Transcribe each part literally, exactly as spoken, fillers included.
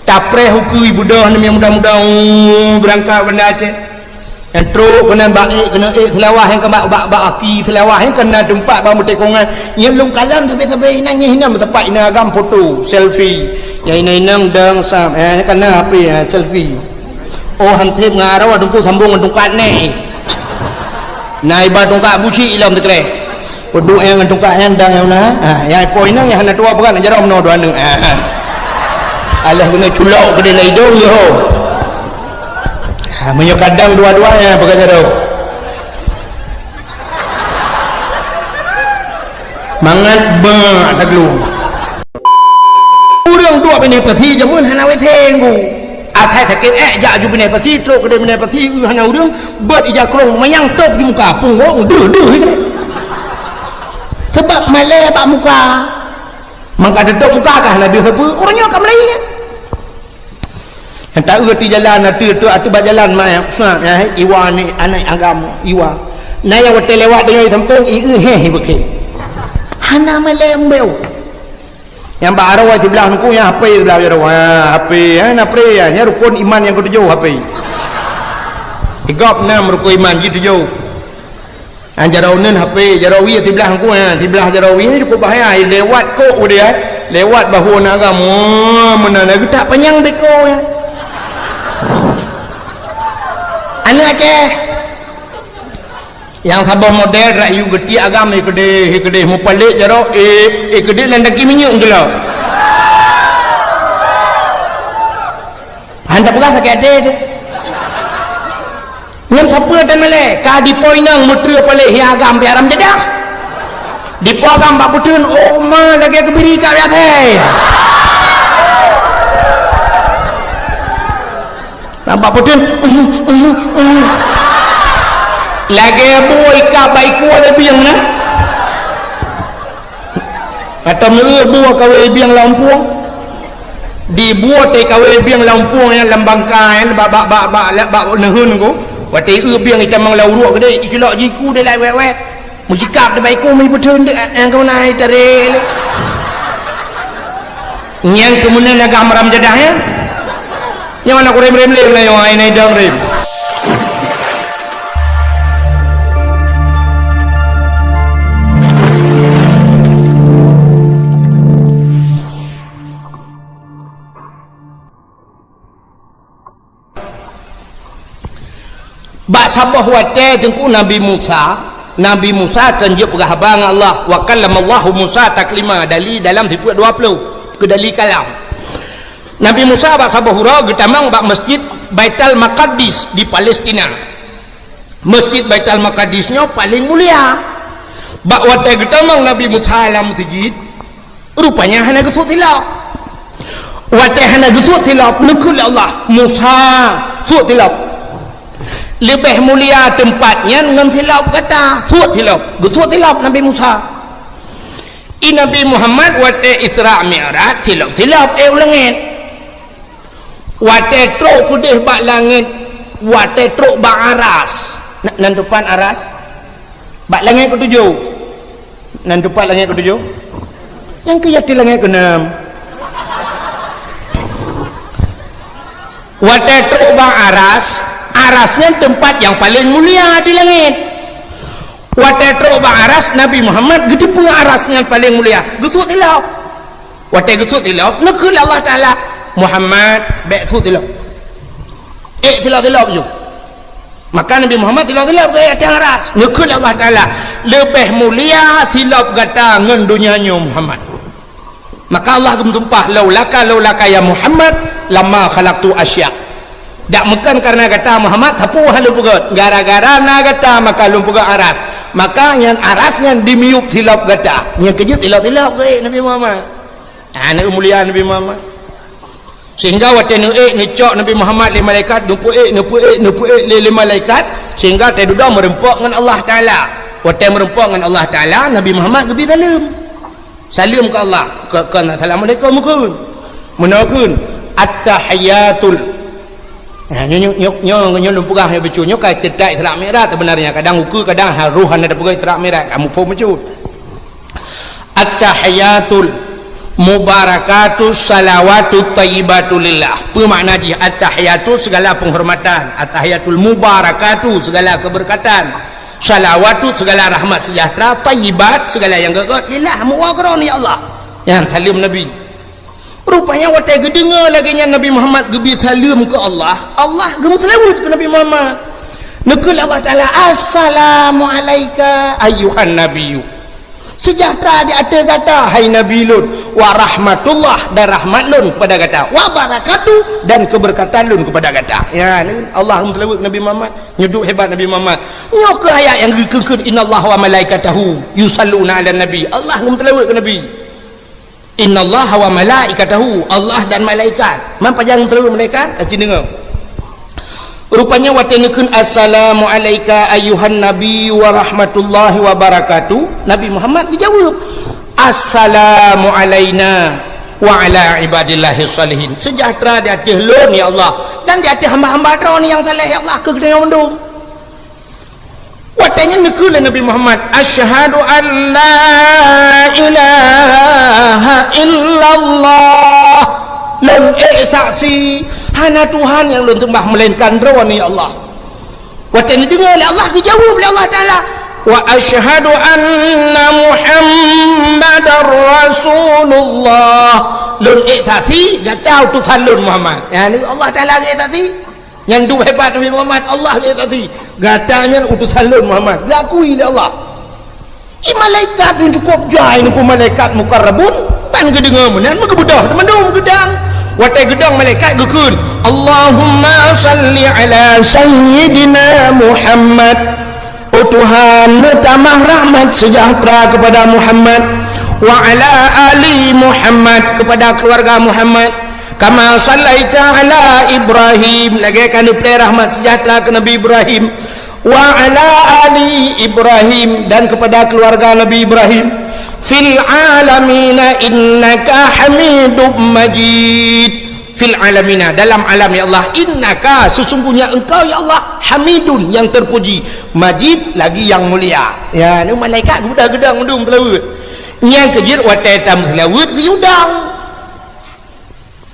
Tapreh ukeue beudôh namiet muda-muda, uh, beurangkat Banda Aceh. Nyang trok keunan bak ék, keunan ék Seulawah, nyang ka bak, bak, bak aki Seulawah, nyang keunan teumpat bak meutekongan. Nyang lôn kalon sabe-sabe inan, nyang hinan meusapat inan agam foto, selfie. Nyang inong-inong dong sam, eh, nyang keunan H P, eh, selfie. Oh, hanseb ngon arah teungku sambong ngon tungkat neh. Na iba tungkat buci ilom teukreh. Peuduek nyang ngon tungkat nyan dang nyang na. Ha, nyang ipo inong nyang hana tuwoe peugah na jaroe meunoe dua aneuk. Ha. Alah guna culok keudeh lam idong yo. Ha, meunyoe kadang dua-dua nyang peugah jaroe. Mangat bak taglung. Ureuëng duek binéh pasi jameun hana W C ngku. Asai sakét ék jak aju binéh pasi, trok keudeh binéh pasi, eu hana ureuëng, beuet ija krong manyang top di muka, punggong deuh-deuh keudeh. Sebab malée bak muka. Mangka teutop muka kah na deuh sapeue, ureuëng nyoe ka meulayeue. Nyang taeu ti jalan, ateueh, ateueh, ateueh bak jalan, ma, ya, iwa ni, aneuk agam, iwa. Na nyang watée lewat deungon sampéng, ieu heh, ibeukém. Hana malée mbeu. Nyang bak arah siblah nuku, nyang H P siblah jaroe. Ha, H P, ha, na pre, ha, nyan rukun iman nyang ketujoh, H P. Igop nam rukun iman ji tujoh. Ha, jaroe uneun H P, jaroe wie siblah nuku, ha, siblah jaroe wie cukop bahaya. Lewat kok udah, ha. Lewat bahu aneuk agam. Wah, meunan lagée tak panyang beko, ya. Aneuk Aceh. Nyang saboh model rayu geuti agam, eh, keudeh, eh, keudeh mupalek jaroe, eh, eh, keudeh lam daki minyeuk geulok. Hana peugah sakét até teuh. Nyan sapeue tan malée, ka dipo inong meutreue palek hi agam pih haram jadah. Dipo agam bak peuteun, oh ma lagée keubiri ka biasa. Nampak peuteun. Lagée bue ikab bak iku lé bieng na. Atau meueu bue kawé bieng lam pueng. Di bue teuh kawé bieng lam pueng nyang lam bangka nyan bak, bak, bak, bak, bak, bak neuheun ku. Watée eu bieng itamong lam uruek keudeh, iculok jiku deh lai wet-wet. Meucikap di bak iku meuibeutreun dek nyang keumeunan itarek lé. Nyang keumeunan agam haram jadah nyan. Nyoe na kurem-rem lé meulayeue ai nai dong rem. Bak saboh watée teungku Nabi Musa, Nabi Musa kan jeuet peugah haba ngon Allah, "Wa kallamallahu Musa taklima," dali dalam sifeuet dua ploh, keu dali kalam. Nabi Musa bak saboh uroe geutamong bak Masjid Baitul Maqadis di Palestina. Masjid Baitul Maqadis nyoe paleng mulia. Bak watée geutamong Nabi Musa lam meuseujid, rupanya hana geusuet silop. Watée hana geusuet silop, neukheun lé Allah, "Musa, suet silop. Leubeh mulia teumpat nyan ngon silop gata, suet silop." Geusuet silop Nabi Musa. I Nabi Muhammad watée Isra Mi'raj silop-silop ék u langét. Watée trok keudeh bak langét, watée trok bak aras. Na-, nan teumpat aras? Bak langét keutujoh. Nan teumpat langét keutujoh? Nyang keu yatim langét keuneum. Watée trok bak aras, aras nyan teumpat nyang paleng mulia di langét. Watée trok bak aras, Nabi Muhammad geuteupeue aras nyan paleng mulia, geusuet silop. Watée geusuet silop, neukheun lé Allah Taala, "Muhammad, bék suet silop. Ék silop-silop ju." Maka Nabi Muhammad silop-silop geuék ateueh aras. Neukheun lé Allah Taala, "Leubeh mulia silop gata ngon donya nyoe, Muhammad." Maka Allah geumeusumpah, "Laulaka, laulaka ya Muhammad, lama khalaqtu asya." Dak meukon kareuna gata Muhammad, sapeue hana lôn peugét. Gara-gara na gata maka lôn peugét aras. Maka nyan aras nyan dimiyueb silop gata. Nyan keu jeuet silop-silop geuék Nabi Muhammad. Hana mulia Nabi Muhammad. Sehingga watée neuék neucok Nabi Muhammad lé malaikat, neupeuék, neupeuék, neupeuék lé, lé malaikat, sehingga watée dudoe meureumpok ngon Allah Taala. Watée meureumpok ngon Allah Taala, Nabi Muhammad geubri saleuem. Saleuem keu Allah, keu, keu assalamualaikum kheun. Meunoe kheun, "At-tahiyyatul." Nah, nyoe, nyoe, nyoe, nyoe, nyoe lôn peugah nyoe bacut. Nyoe ka ceurita Isra Mi'raj sebenarnya. Kadang ukeue, kadang ha-, roh hana tapeugah Isra Mi'raj, kamu phom bacut. "At-tahiyyatul Mubarakatu salawatu thayyibatu lillah. Peue makna jih? At-tahiyatu segala penghormatan, at-tahiyatul mubarakatu segala keberkatan, salawatu segala rahmat sejahtera, thayyibat segala nyang gét-gét, lillah, meuwoe keu droeneuh ya Allah. Nyan saleuem Nabi. Rupanya watée geudeungoe lagée nyan Nabi Muhammad geubri saleuem keu Allah, Allah geumeuseulaweuet keu Nabi Muhammad. Neukheun lé Allah Taala, "Assalamu alaika ayyuhan nabiyyu." Sejahtera di ateueh gata, hai Nabi lôn, wa rahmatullah, dan rahmat lôn kepada gata, wa barakatuh, dan keberkatan lôn kepada gata. Ya, Allah meuseulaweuet Nabi Muhammad, nyoe duek hebat Nabi Muhammad. Nyoe keuh ayat nyang geukheun, "Innallaha wa malaikatahu yusalluna 'alan nabi." Allah meuseulaweuet keu Nabi. "Innallaha wa malaikatahu," Allah dan malaikat. Man pajan meuseulaweuet malaikat? Aci deungoe. Rupanya watée neukheun, "Assalamu alaika ayyuhan nabi wa rahmatullahi wa barakatuh," Nabi Muhammad geujaweueb, "Assalamu alaina wa ala ibadillahi shalihin." Sejahtera di ateueh lôn ya Allah, dan di ateueh hamba-hamba droeneuh nyang saleh ya Allah, keu geutanyoe mandum. Watée nyan neukheun lé Nabi Muhammad, "Asyhadu an la ilaha illallah." Lôn ék saksi, hana Tuhan nyang lôn seumbah meulainkan Droeneuh ya Allah. Watée neudeungoe lé Allah, geujaweueb lé Allah Taala, "Wa asyhadu anna Muhammadar Rasulullah." Lôn ék saksi gata utosan lôn Muhammad. Ya, Allah Taala ék saksi. Nyan duek hebat Nabi Muhammad, Allah geusaksi, "Gata nyan utosan lôn Muhammad," geukui lé Allah. Di malaikat nyang cukôp jai nungku malaikat mukarrabun, ban geudeungoe meunan meugeubeudoh mandum geudang. Watée geudang malaikat geukheun, "Allahumma salli ala sayyidina Muhammad." Oh Tuhan, neutamah rahmat sejahtera kepada Muhammad, wa ala ali Muhammad, kepada keluarga Muhammad, kama sallaita ala Ibrahim, lagée ka neupreh rahmat sejahtera keu Nabi Ibrahim, wa ala ali Ibrahim, dan kepada keluarga Nabi Ibrahim, fil alamina innaka Hamidum Majid. Fil alamina, dalam alam ya Allah, innaka, sesungguhnya Engkau ya Allah, Hamidun, yang terpuji, Majid, lagi yang mulia. Ya, ni malaikat geudah-geudah mandum seulaweuet. Nyang keujeuet watée tameuseulaweuet geuyue dang.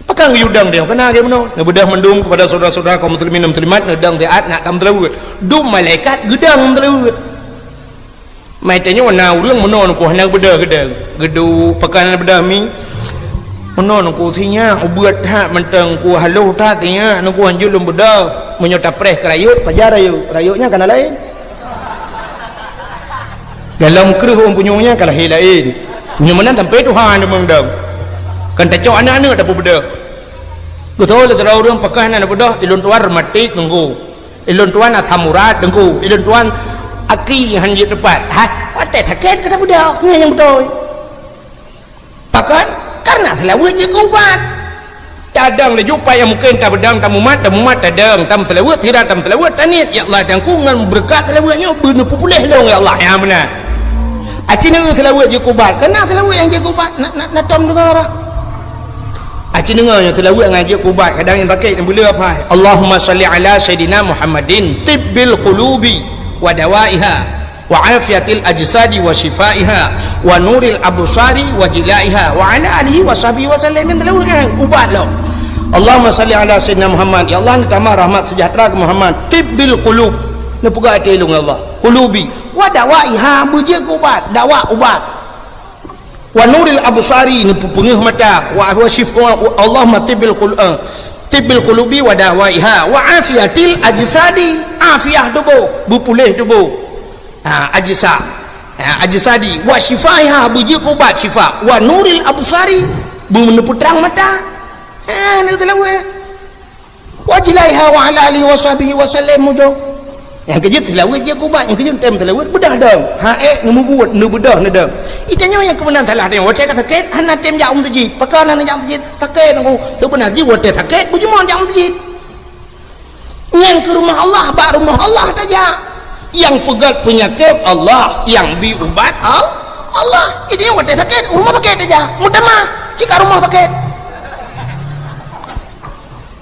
Pakon geuyue dang dia? Kana lagée meunoe. Neubeudoh mandum kepada saudara-saudara kaum muslimin dan muslimat, neudang siat nak tameuseulaweuet. Dum malaikat geudang seulaweuet. Mai tanyoe na ureuëng meunoe nungku hana beudôh geudang. Geuduek pakon hana beudôh mi. Meunoe nungku sinyak ubeuet that mantong ku haloh that sinyak nungku hanjeuet lôn beudôh. Meunyoe tapreh keu rayeuk, pajan rayeuk. Rayeuk nyan kana laén. Dalam kreueh ureuëng punyueng nyan ka lahé laén. Meunyoe meunan sampai Tuhan deungon dong. Kan tacok aneuk-aneuk dapur beudôh. Geutoe lé sidroe ureuëng pakon hana beudôh, ilôn tuan rematik nungku. Ilôn tuan asam urat teungku, ilôn tuan aki hán jeuet teupat. Hai, watée sakét ka tabeudôh, nyan nyang beutôi. Pakon? Karena seulaweuet jeuet keu ubat. Tadong laju pat nyang mungken tabeudang, tamumat, tamumat, tadong, tameuseulaweuet, sira tameuseulaweuet, taniet, "Ya Allah, dan ku ngon beureukat seulaweuet nyoe beuneupeupuléh lôn, ya Allah." Nyang meunan. Aci neu seulaweuet jeuet keu ubat, karena seulaweuet nyang jeuet keu ubat, na, na, na tom deungoe. Aci deungoe nyoe seulaweuet ngon jeuet keu ubat, kadang nyang sakét nyang beuleueh apai. Allahumma shalli ala sayyidina Muhammadin tibbil qulubi wa dawaiha wa afiyatil ajsadi wa syifaiha wa nuril absari wa jilaiha wa ala alihi wa sahbihi wa sallam. Nyang seulaweuet ngon ubat lom. Allahumma shalli ala sayyidina Muhammad. Ya Allah, neutamah rahmat sejahtera keu Muhammad. Tibbil qulub. Neupeugah até lôn, ya Allah. Qulubi. Wa dawaiha, beujeuet keu ubat. Dawa ubat. Wa nuril absari, neupeupeungeuh mata, wa, wa syif-, wa, wa, Allahumma tibbil qul-, eh, tibbil qulubi wa dawaiha, wa afiyatil ajsadi, afiah tuboh, beupuléh tuboh. Ha, ajsa. Ha, ajsadi, wa syifaiha, beujeuet keu ubat syifa, wa nuril absari, beuneupeutrang mata. Ha, na teulaweuh. Wa jilaiha wa ala alihi wa sahbihi wa sallam mujur. Nyang keujeuet seulaweuet jeuet keu ubat, nyang keujeuet tem seulaweuet beudoh dong. Ha ék neumubuet, neubeudôh neudong. Itanyoe nyang keumeunan salah tanyoe, watée ka sakét hana tem jak u meuseujid. Pakon hana jak u meuseujid? Sakét nungku. Seubeuna jih watée sakét beujeumoe jak u meuseujid. Nyan keu rumoh Allah, bak rumoh Allah tajak. Nyang peugét peunyakét Allah, nyang bi ubat Al-, Allah. Itanyoe watée sakét, u rumoh sakét tajak. Meutamah, cit ka rumoh sakét.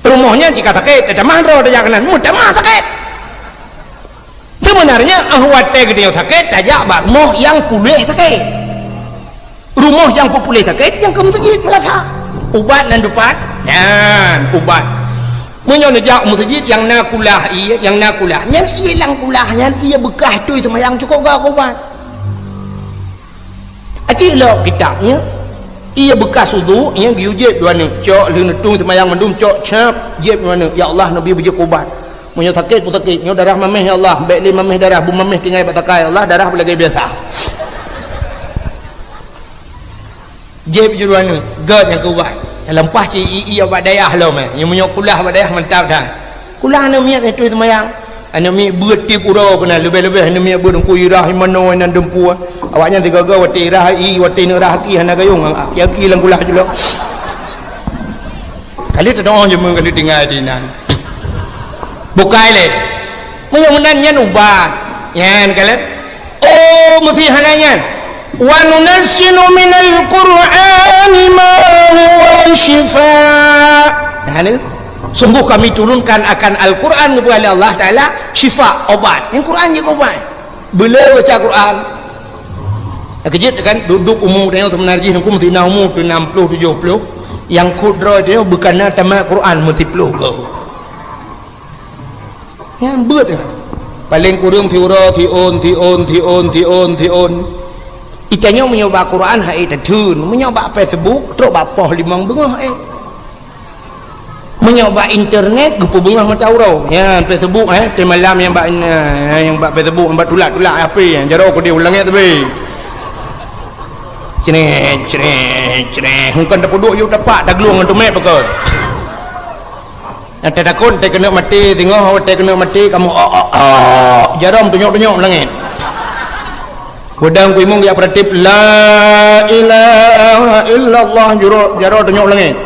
Rumoh nyan cit ka sakét, tatamah droe tajak keunan, meutamah sakét. Sebenarnya, eh, watée geutanyoe sakét, tajak bak rumoh nyang puléh sakét. Rumoh nyang peupuléh sakét, nyang keu meuseujid meulasa. Ubat nan dupat, nyan ubat. Meunyoe neujak meuseujid nyang na kulah ié, nyang na kulah, nyan ié lam kulah nyan ié beukah tui seumayang cukôp gak ubat. Aci lok kitab nyan, ié beukah udhu nyan geuyue jieb dua neuk, cok lheueh neutueng seumayang mandum cok cap jieb dua neuk, ya Allah neubi beujeuet ubat. Meunyoe sakét pun sakét, nyoe darah maméh ya Allah, bék lé maméh darah, beumaméh tinggai bak takai ya Allah, darah beulagée biasa. Jieb jurua nyoe, gét nyang keuwai. Lampah ci i-i bak dayah lom, eh. Nyang meunyoe kulah bak dayah mantap that. Kulah aneuk miet nyang tueng seumayang. Aneuk miet beuet tiep uroe keunan, leubeh-leubeh aneuk miet beuet Teungku Irah, Imanoe, nan Dumpu. Awaknyan tiga-tiga watée Irah i, watée neuk Irah aki hana gayong, aki-aki lam kulah julok. Kali teudoh jeumeu kali tinggai di nan. Bukai lé. Meunyoe meunan nyan ubat. Nyan kalon. Oh, meusi hana nyan. Wa nunazzilu minal Qur'ani ma huwa syifa. Nah, ni. Sungguh kami turunkan akan Al-Quran kepada Allah Ta'ala syifa, obat. Yang Quran je obat. Bela baca Quran. Keujeuet kan, duek-duek umu tanyoe seubeuna jih nungku meusi na umu tu enam puluh tujuh puluh. Yang kudroe tanyoe beukana tamat Quran meusi ploh go. Nyan beuet nyan. Paleng kureueng siuroe, siôn, siôn, siôn, siôn, siôn. Itanyoe meunyoe bak Quran hai tatheun, meunyoe bak Facebook trok bak poh limong beungoh eh. Meunyoe bak internet geupeubeungoh mata uroe. Nyan Facebook eh, teumalam nyang bak, eh, nyang bak Facebook, nyang bak tulak-tulak H P, jaroe keudeh u langét teubi. Cret, cret, cret. Hukon tapeuduek yue tapak taglueng ngon teumé pakon. Nyang tatakot, teukeunok maté, singoh watée keuneuk maté, kamoe, "Oh, oh, oh." Jaroe tunyok-tunyok langét. Kudang kuimong geujak peuratéb, "La ilaha illallah," juro-, jaroe tunyok langét.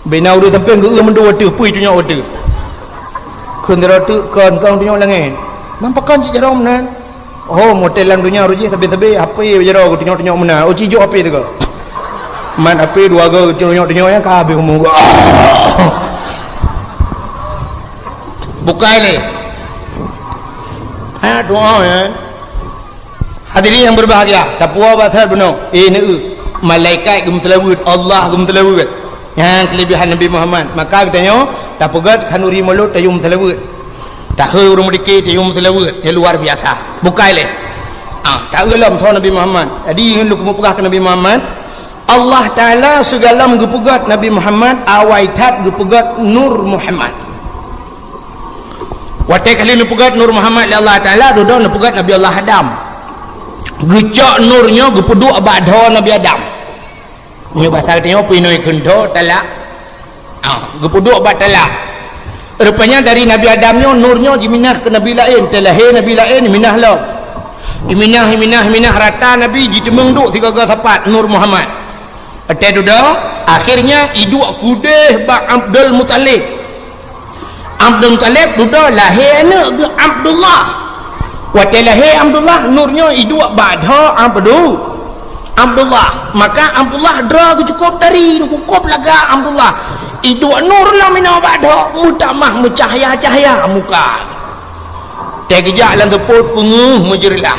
Bina ureuëng sampéng geu-eu meudua teuh, pui tunyok watée. Kheun jaroe teuk kon, kon tunyok langét. Man pakon cit jaroe meunan? Oh, motel lam donya roh jih sabe-sabe H P jaroe geutunyok-tunyok meunan. Oh, cijok H P teuka. Man H P dua go geutunyok-tunyok nyang ka habéh umu. Bukai lé. Ha, doa ya. Hadirin yang berbahagia, tapuwoe bak that bunoe. Eh, neu, malaikat geumeuseulaweuet, Allah geumeuseulaweuet. Nyan keulebihan Nabi Muhammad. Maka geutanyoe tapeugét khanuri mulod tayue meuseulaweuet. Tahôi ureuëng meudike tayue meuseulaweuet nyang luar biasa. Bukai lé. Ah, taeu lom tho Nabi Muhammad. Jadi ngon lôn keumeung peugah keu Nabi Muhammad, Allah Taala sigohlom geupeugét Nabi Muhammad awai that geupeugét Nur Muhammad. Watée kali neupeugét Nur Muhammad lé Allah Taala, dudoe neupeugét Nabi Allah Adam. Geucok nur nyoe geupeuduek bak dhoe Nabi Adam. Nyoe basa geutanyoe pih nyoe kheun dhoe talak. Ah, geupeuduek bak talak. Rupanya dari Nabi Adam nyoe nur nyoe jiminah keu nabi laén, teulahé nabi laén jiminah lom. Jiminah, jiminah, jiminah rata nabi jiteumeung duek sigoe-goe sapat Nur Muhammad. Watée dudoe, akhirnya iduek keudeh bak Abdul Muthalib. Abdul Muthalib dudoe lahé aneuëk geuh Abdullah. Watée lahé Abdullah, nur nyoe iduek bak dhoe Abdu-, Abdullah. Maka Abdullah droe geuh cukôp tari, cukôp lagak Abdullah. Iduek nur lom inoe bak dhoe, meutamah meucahya-cahya muka. Teugeujak lam seupôt peungeuh meujeureulah.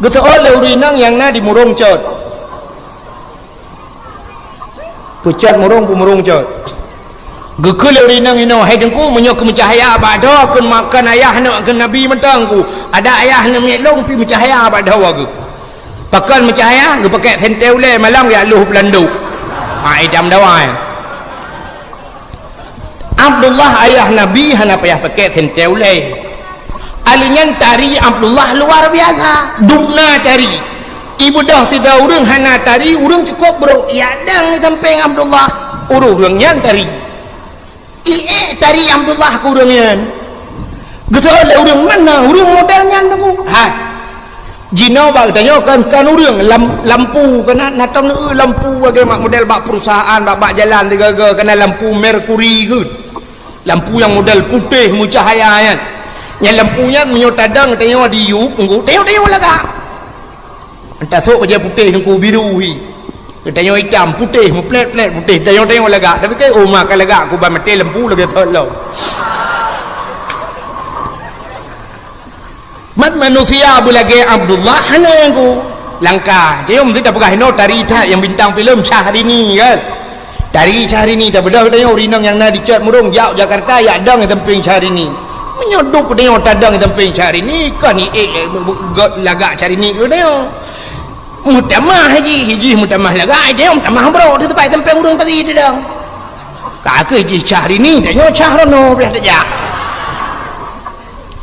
Geuseuôt lé ureuëng inong nyang na di Murông Cot. Peucot murông, peumurông cot. Geukheun lé ureuëng inong inoe, "Hai Teungku, meunyoe keu meucahya bak dhoe, keu makan ayah aneuk keu Nabi mantong ku. Adak ayah aneuk miet lôn pih meucahya bak dhoe geuh." Pakon meucahya, geupakèk sentée ulée malam geujak lôh peulandok. Ha, idam dawai. Abdullah ayah Nabi hana payah pakèk sentée ulée. Ali nyan tari Abdullah luar biasa. Dubna tari. Ibeudôh sidroe ureuëng hana tari, ureuëng cukôp brôk. Yak dang di sampéng Abdullah. Ureuëng-ureuëng nyan tari. Iék tari Abdullah keu ureuëng nyan. Geuseuôt lé ureuëng mana? Ureuëng model nyan teungku. Hai. Jinoe bak geutanyoe kan, kan ureuëng lam-, lampu, kana na tom neu lampu lagée mak model bak perusahaan, bak, bak jalan tiga-tiga, kana lampu merkuri keuh. Lampu nyang model putéh meucahaya nyan. Nyan lampu nyan meunyoe tadong tanyoe di yup, enggak tanyoe-tanyoe lagak. Entah sok bajée putéh nungku biru hi. Tanyoe itam, putéh, meuplét-plét putéh, tanyoe-tanyoe lagak. Tapi kai, oh, ma ka lagak, ku ban maté lampu lagée sot lom. Mat manusia beulagée Abdullah hana nyang ku. Langka. Tanyoe meusti tapeugah inoe tari that nyang bintang filem Syahrini kan. Tari Syahrini tabeudôh tanyoe ureueng inong nyang na di Cot Murong jak Jakarta yak dong di sampéng Syahrini. Meunyoe duek tanyoe tadong di sampéng Syahrini, kon iék, eh, gét lagak Syahrini keu tanyoe. Meutamah jih, jih meutamah lagak, tanyoe meutamah brok di teumpat sampéng ureueng tari tadong. Ka keuh jih Syahrini, tanyoe Syahrono blah tajak.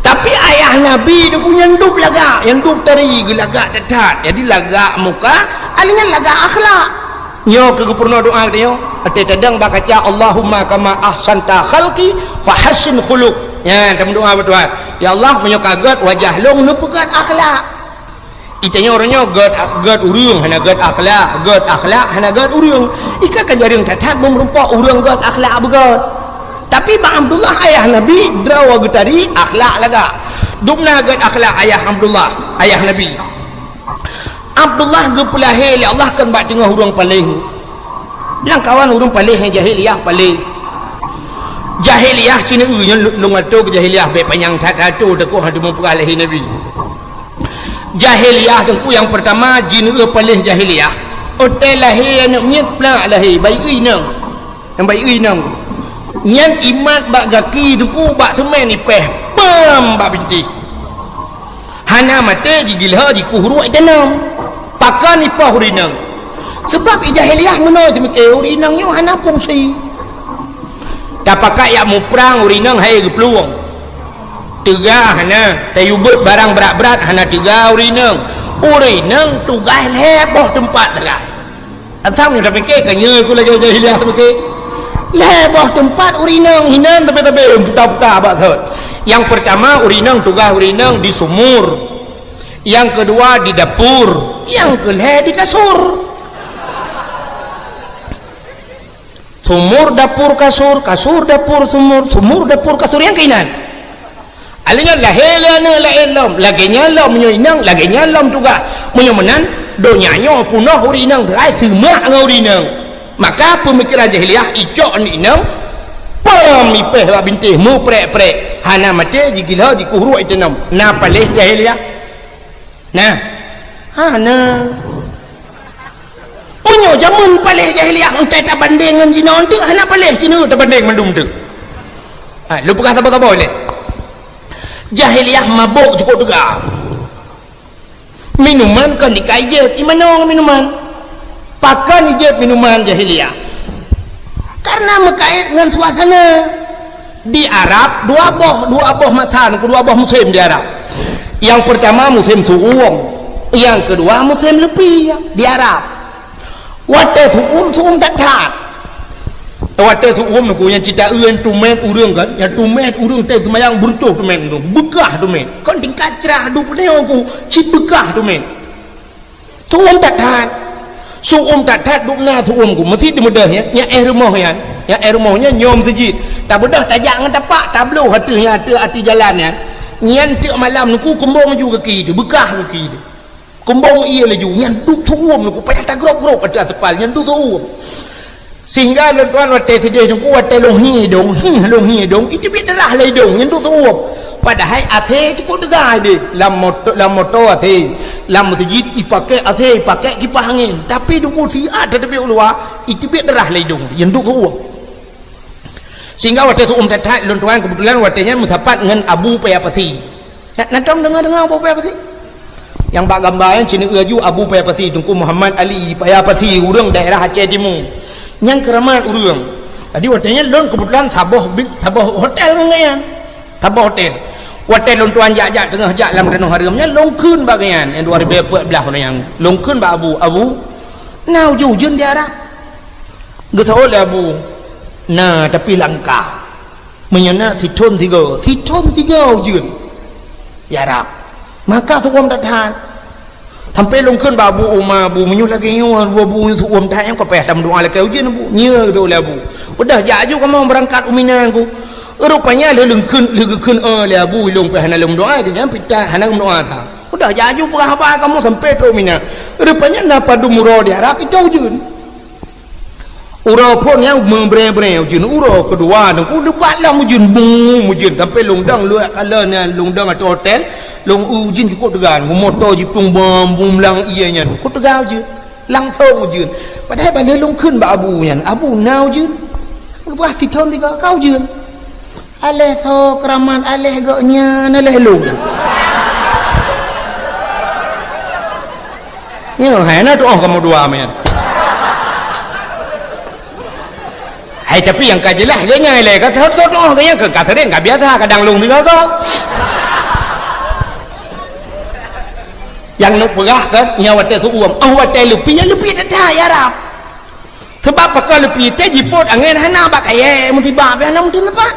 Tapi ayah Nabi tu nyan duek lagak, nyang duek tari geulagak that-that. Jadi lagak muka, alèh nyan lagak akhlak. Nyoe keuh geupeurunoe doa tanyoe. Até tadong bak kaca, "Allahumma kama ahsanta khalqi fahassin khuluq." Nyan tameudoa bak Tuhan. "Ya Allah, meunyoe ka gét wajah lôn, neupeugét akhlak." Itanyoe uroe nyoe gét, gét ureueng hana gét akhlak, gét akhlak hana gét ureueng. Ika ka jareueng that-that beumeurumpok ureueng gét akhlak beugét. Tapi bak Abdullah ayah Nabi, droe geutari akhlak lagak. Dubna gét akhlak ayah Abdullah, ayah Nabi. Abdullah geupeulahé lé Allah kon bak teungoh ureueng paléh. Lamkawan ureueng paléh nyang jahiliyah paléh. Jahiliyah cit nyoe lôn atô keu jahiliyah, bèk panyang that-that atô takot hana meupeugah lahé Nabi. Jahiliyah teungku nyang peurtama jineuk paléh jahiliyah. Watèe lahé aneuk miet plak lahé, bayi inong. Nyang bayi inong. Nyan imat bak gaki teungku bak seumén ipèh. Pam bak bintéh. Hana maté jigilho jikuh ruek itanom. Pakon ipoh ureueng inong. Sebab i jahiliyah meunoe seumiké ureueng inong nyoe hana fungsi. Tapakat yak muprang ureueng inong hai geuplueng. Teuga hana, tayue beuet barang brat-brat hana teuga ureueng inong. Ureueng inong tugaih lhèe boh teumpat sagai. Asam nyoe tapiké ka nyoe ku lagèe jahiliyah seumiké. Lhèe boh teumpat ureueng inong hinan tapi-tapi puta-puta bak sot. Nyang peurtama ureueng inong tugaih ureueng inong di sumur. Nyang keudua di dapur, nyang keulhèe di kasur. Sumur, dapur, kasur, kasur, dapur, sumur, sumur, dapur, kasur, nyang keuinan. Alèh nyan lahé lé aneuk laén lom, lagèe nyan lom meunyoe inong, lagèe nyan lom tugaih. Meunyoe meunan, donya nyoe peunoh ureueng inong teuai seumak ngon ureueng inong. Maka peumikeran jahiliyah icok aneuk inong, pam ipèh bak bintéh meuprek-prek, hana maté jigilho jikuh ruek itanom. Na paléh jahiliyah? Nah, hana. Meunyoe jameun paléh jahiliyah, entai tabandeng ngon jinoe enteuk, hana paléh sineuk tabandeng mandum teuk. Ha, lôn peugah saboh-saboh lé. Jahiliyah mabök cukôp teuga. Minuman kon dikaijét, imanö ngon minuman. Pakon ijét minuman jahiliyah? Karena meukait ngon suasana. Di Arab dua boh, dua boh masa, dua boh musém di Arab. Nyang peurtama musém su'um, nyang keudua musém leupi di Arab. Watèe su'um, su'um that-that. Watèe su'um nyoe nyang cit taeu nyang tumét ureueng kan, nyang tumét ureueng teuh seumayang beureutoh tumét nyoe, beukah tumét. Kon tingkat crah duek nyoe ku cit beukah tumét. Su'um that-that. Su'um that-that dubna su'um ku. Meusti teumeudeh nyan, nyan éh rumoh nyan. Nyan éh rumoh nyan nyoe meuseujid. Tabeudôh tajak ngon tapak, tabloh ateueh nyan, ateueh ateueh jalan nyan. Nyan teuk malam nyoe ku kumbong ju gaki teuh, beukah gaki teuh. Kumbong ie laju, nyan duek su'um nyoe ku payah tagrôp-grôp ateueh aspal, nyan duek su'um. Sehingga lôn tuan watèe sideh teungku, watèe lôn hi idông, hi lôn hi idông, iteubiet darah lam idông, nyan duek su'um. Padahai AC cukôp teuga deh, lam moto, lam moto AC, lam meuseujid ipaké AC, ipaké kipah angén. Tapi teungku siat tateubiet u luwa, iteubiet darah lam idông, nyan duek su'um. Sehingga watèe su'um that-that, lôn tuan keubeutulan watèe nyan meusapat ngon Abu Paya Pasi. Na, na tom deungoe-deungoe Abu Paya Pasi? Nyang bak gamba nyan cit nyoe laju Abu Paya Pasi, Teungku Muhammad Ali Paya Pasi, ureueng daerah Aceh Timu. Nyang keuramat ureueng. Jadi watèe nyan lôn keubeutulan saboh bi-, saboh hotel ngon gobnyan. Saboh hotel. Watèe lôn tuan jak-jak teungoh jak lam tanoh hareuem nyan, lôn kheun bak gobnyan, nyang dua ribèe peuet blah nyan. Lôn kheun bak Abu, "Abu, na ujeuen-ujeuen di Arab?" Geuseuôt lé Abu, "Na, tapi langka." Meunyoe na sithôn sigoe, sithôn sigoe ujeuen. Ya Rab, maka su'um that-that. Sampoe lôn kheun bak Abu Uma, "Abu, meunyoe lagèe nyoe, Abu, su'um that nyang ka payah tameudoa lakèe ujeuen, Abu." "Nyo," geutôk lé Abu. "Udah jak aju kamoe beurangkat u Mina, Abu." Rupanya lheuh lôn kheun, lheuh geukheun, "Oh, lé Abu, ilôn pih hana lôn meudoa," geunyan pih hana geumeudoa sa. Udah jak aju peugah haba kamoe sampoe trôk Mina. Rupanya na padum uroe di Arab, itôh ujeuen. Uroe phon nyang meubrée-brée ujeuen, uroe keudua teungku, neubat lom ujeuen, bum, ujeuen sampoe lôn dong luek kala nyan, lôn dong ateueh hotel, lôn eu ujeuen cukôp teuga, moto jiplueng bom, bum lam ié nyan, cukôp teuga ujeuen, langsong ujeuen. Padahai bak lheueh lôn kheun bak abu nyan, "Abu, na ujeuen?" Geupeugah, "Sithon sigoe ka ujeuen." Aléh soe keuramat, aléh gobnyan, aléh lôn. Nyoe hai na tuoh kamoe dua meunan. Hai, tapi nyang ka jeulaih gobnyan ilée ka tuoh-tuoh gobnyan ka, ka sering ka biasa kadang lôn sigoe-goe. Nyang neupeugah kan nyoe watée seuuem, oh watée leupie, leupie that-that ya Rab. Sabab pakon leupie teuh jipôt angén hana bak kayée musibah pih hana mungken teumpat.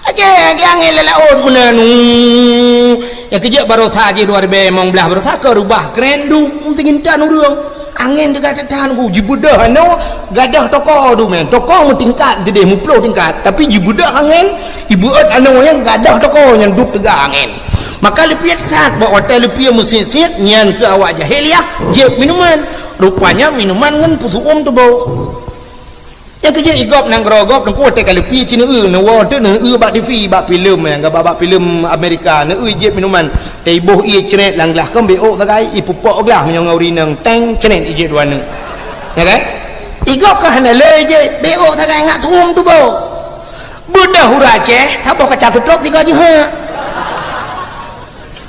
Aja lagée angén lalaôt meunan, uh. Nyang keujeuet baroesa jih dua ribée limong blaih baroesa ka reubah kren duek, meusigintan ureuëng. Angén teuga that-that ku jibeudoh anoe gadôh toko dumén. Toko meutingkat sideh, meuploh tingkat, tapi jibeudoh angén, jibeuôt anoe nyang gadôh toko nyan duek teuga angén. Maka leupie that-that bak watée leupie meusiet-siet nyan keu awak jahiliah jieb minuman. Rupanya minuman ngon peuseuuem tuboh. Nyang keujeuet igob nanggroe gob teungku watée ka leupie ci neueu, neuwoe teuk neueu bak T V, bak filem nyang gaba bak filem Amerika, neueu jieb minuman. Teuiboh ié cret lam glah keumbéok sagai, ipeupok glah meunyoe ngon ureuëng inong teng cret ijieb dua neuk. Ya kan? Igob ka hana le ijieb, béok sagai ngat seuuem tuboh. Beudoh ureuëng Aceh, saboh kaca seutrok sigoe jeuhet.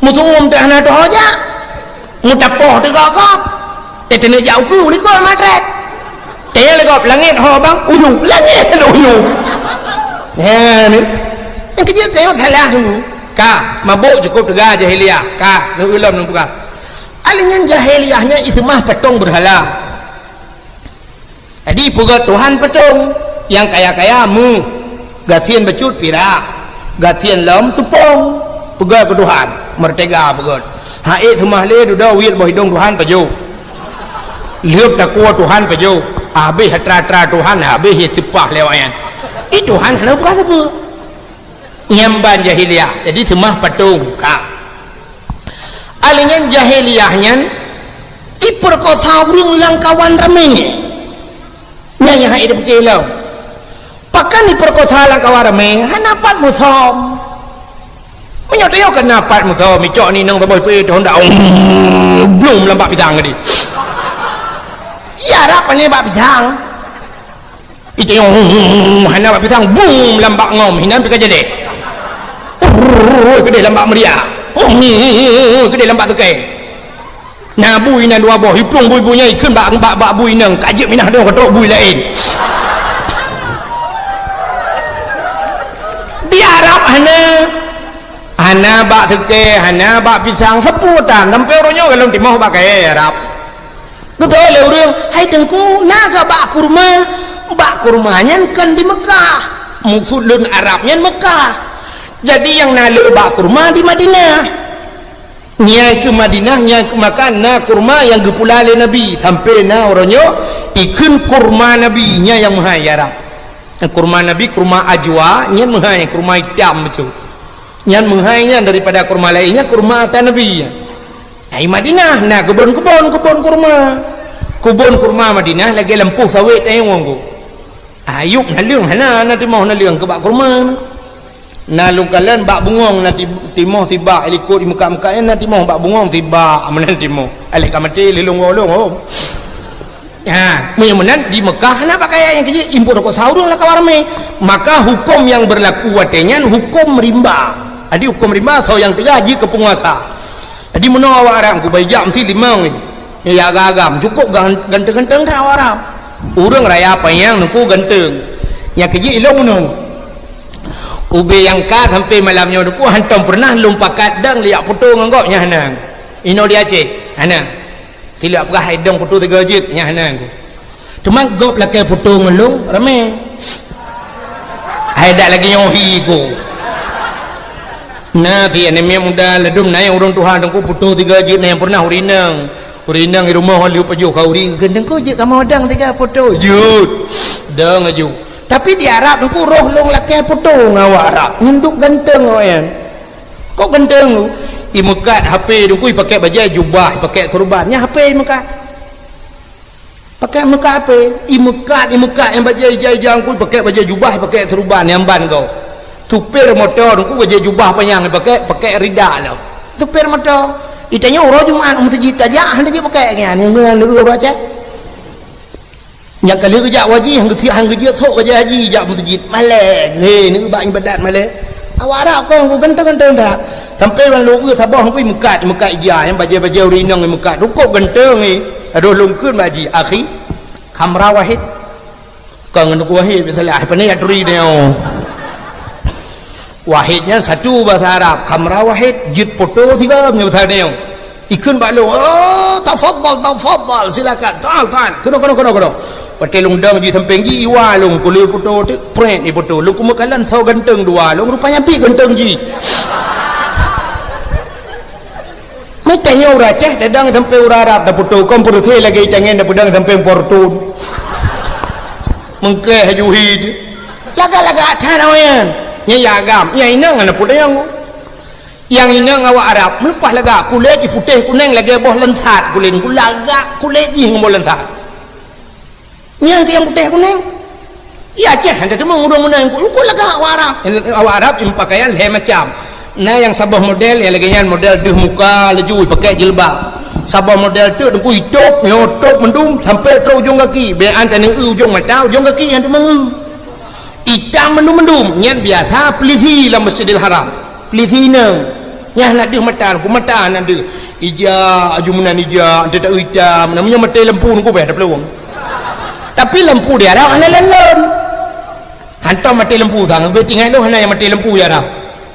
Meuseuuem teuh hana teuho jak. Meutapoh teuh gob-gob. Teuh teuneuk jak ukeue likot matret. Teuh lé gob langét ho bang, uyueb, langét uyueb. Nyan ni. Nyang keujeuet teuh salah dulu. Ka, mabök cukôp teuga jahiliah. Ka, neueu lom neupeugah. Alinyan jahiliah nyan iseumah patong beurhala. Jadi peugöt Tuhan patong, nyang kaya-kaya meuh, gasien bacut pirak, gasien lom teupông, peugöt keu Tuhan, meurtega peugöt. Hai seumah lé dudoe wiet boh idong Tuhan pajoh. Lheueh takue Tuhan pajoh, habéh atra-atra Tuhan, habéh seupah lewat nyan. Ih Tuhan hana peugah sapeue. Nyan ban jahiliah. Jadi seumah patong ka. Alinyan jahiliah nyan ipeurkosa ureuëng lam kawan ramé. Nyan nyang hai dipike lom. Pakon ipeurkosa lam kawan ramé, hana pat musom. Meunyoe teuh keunan pat musom, icok ni nang saboh ipeu toh ndak, blum lam bak pisang tadi. Ya rab pane bak pisang. Itanyong, hana bak pisang, bum, lam bak ngom, hinan pih ka jadi. Urr, keudeh lam bak meuria. Urr, keudeh lam bak teukai. Na bui na dua boh, iplueng bui-bui nyan ikheun bak, bak, bak bui inong, ka jeuet minah dong ka trok bui laén. Di Arab hana, hana bak teukai, hana bak pisang, sapeue tan, sampai uroe nyoe golom timoh bak kayée Arab. Geutanyong lé ureuëng, "Hai Teungku, na kah bak kurma?" Bak kurma nyan kon di Meukah. Maksud lôn Arab nyan Meukah. Jadi nyang na le bak kurma di Madinah. Nyang keu Madinah, nyang keu Meukah na kurma nyang geupula lé Nabi. Sampai na uroe nyoe ikheun kurma Nabi, nyan nyang meuhai Arab. Kurma Nabi, kurma ajwa, nyan meuhai, kurma itam bacut. Nyan meuhai nyan daripada kurma laén, nyan kurma ata Nabi. Ai Madinah na keubon-keubon, keubon kurma. Keubon kurma Madinah lagée lampôh sawét tayong ku. Ayub naleueng hana, na timoh naleueng keubak kurma. Na lôn kalon bak bungong na ti-, timoh sibak, likot di meukat-meukat nyan na timoh bak bungong sibak, meunan timoh. Alek ka maté lé lôn gohlong, oh. Ha, meunyoe meunan di Meukah hana pakaian nyang keu jih, impôt rukok sahur lam kawan ramé. Maka huköm nyang beurlaku watée nyan huköm rimba. Jadi huköm rimba soe nyang teuga jih keu peunguasa. Jadi meunoe awak Arab kubai jak meusti limong ni. Nyang agam-agam, cukôp gan-, ganteng-ganteng that awak Arab. Ureuëng raya panyang nungku ganteng. Nyang keu jih ilong meunoe. Ubé nyang ka sampai malam nyoe nungku hantom peureunah lôn pakat dang liak putôh ngon gob nyan hana. Inoe di Aceh, hana. Silap peugah hai dong putôh tiga jeuet nyang hana ku. Teuma gob lakée putôh ngon lôn ramé. Hai dak lagée nyoe hi ku. Na si aneuk miet muda ladum na nyang ureuëng tuha dong ku putôh tiga jeuet na nyang peureunah urinang. Urinang di rumoh lheueh pajoh ka uri geudeung ku jeuet kamoe dang tiga putôh jeuet. Dang aju. Tapi di Arab dong ku roh lôn lakée putôh ngon awak Arab. Nyan duek ganteng awak nyan. Kok ganteng tu? Imeukat HP dong ku, ipakèk bajèe jubah, ipakèk surban. Nyan HP imeukat. Pakai meukat ape? Imeukat, imeukat nyang bajée ija-ija ngku pakai bajée jubah, pakai seuruban nyang ban gob. Supir moto ngku bajée jubah panyang pakai, pakai rida lom. Supir moto. Itanyoe uroe Jumat u meuseujid tajak, han tajak pakai nyan, nyan, nyan, nyan, nyan, nyan. Nyang ka lheueh geujak u haji, han geujeuet, han geujeuet sok bajée haji jak meuseujid. Malée, he, neubak ibadat malée. Awak Arab kon ku ganteng-ganteng that. Sampai ureuëng lôn saboh ngui meukat, meukat ija, nyang bajée-bajée ureuëng inong meukat. Rukok ganteng ni. Adoh lôn kheun bak haji, "Akhi, khamra wahid." Kon ngon wahid, biasalah. Apa ni ya turi dia? Wahid nyan satu bahasa Arab, khamra wahid, jeuet poto sigoe nyan bahasa dia. Ikheun bak lôn, "Oh, tafadhal, tafadhal, silakan. Ta'al, ta'al. Keunoe, keunoe, keunoe, keunoe." Watée lôn dong jih sampéng jih, iwa lôn, kulé poto teuk, prét ipoto. Lôn kumeukalan soe ganteng dua, lôn rupanya pih ganteng jih. Meutanyoe ureuëng Aceh, tadong sampéng ureuëng Arab, dapoto kon peureusé lagée itangen, dapudang sampéng portun. Meungkréh haju hi. Lagak-lagak that awaknyan. Nyan ya agam, nyan inong hana peureulée nyang. Nyang inong awak Arab, meuleupah lagak kulét iputéh kunéng lagée boh lansat kulét, lagak kulét jih ngon boh lansat. Nyang keu nyang putéh kunéng. Ya Aceh hana teumong ureuëng meunan, uku lagak awak Arab. Awak Arab ipakaian lhée macam. Na nyang saboh model nyang lagée nyan model deuh muka laju ipakai jilbab. Saboh model teuk teungku itôb, nyoe tôb mandum sampai trok ujong gaki. Bèk an taneu ujong mata, ujong gaki nyang teumong. Itam mandum-mandum, nyan biasa pelisi lam Masjidil Haram. Pelisi inong. Nyan hana deuh mata, ku mata hana deuh. Ija, aju meunan ija, ante tak itam, namanya mati lampu nunggu beh ada peluang. Tapi lampu di Arab hana lon-lon. Hantom mati lampu sang, be tinggai tu hana yang mati lampu di Arab.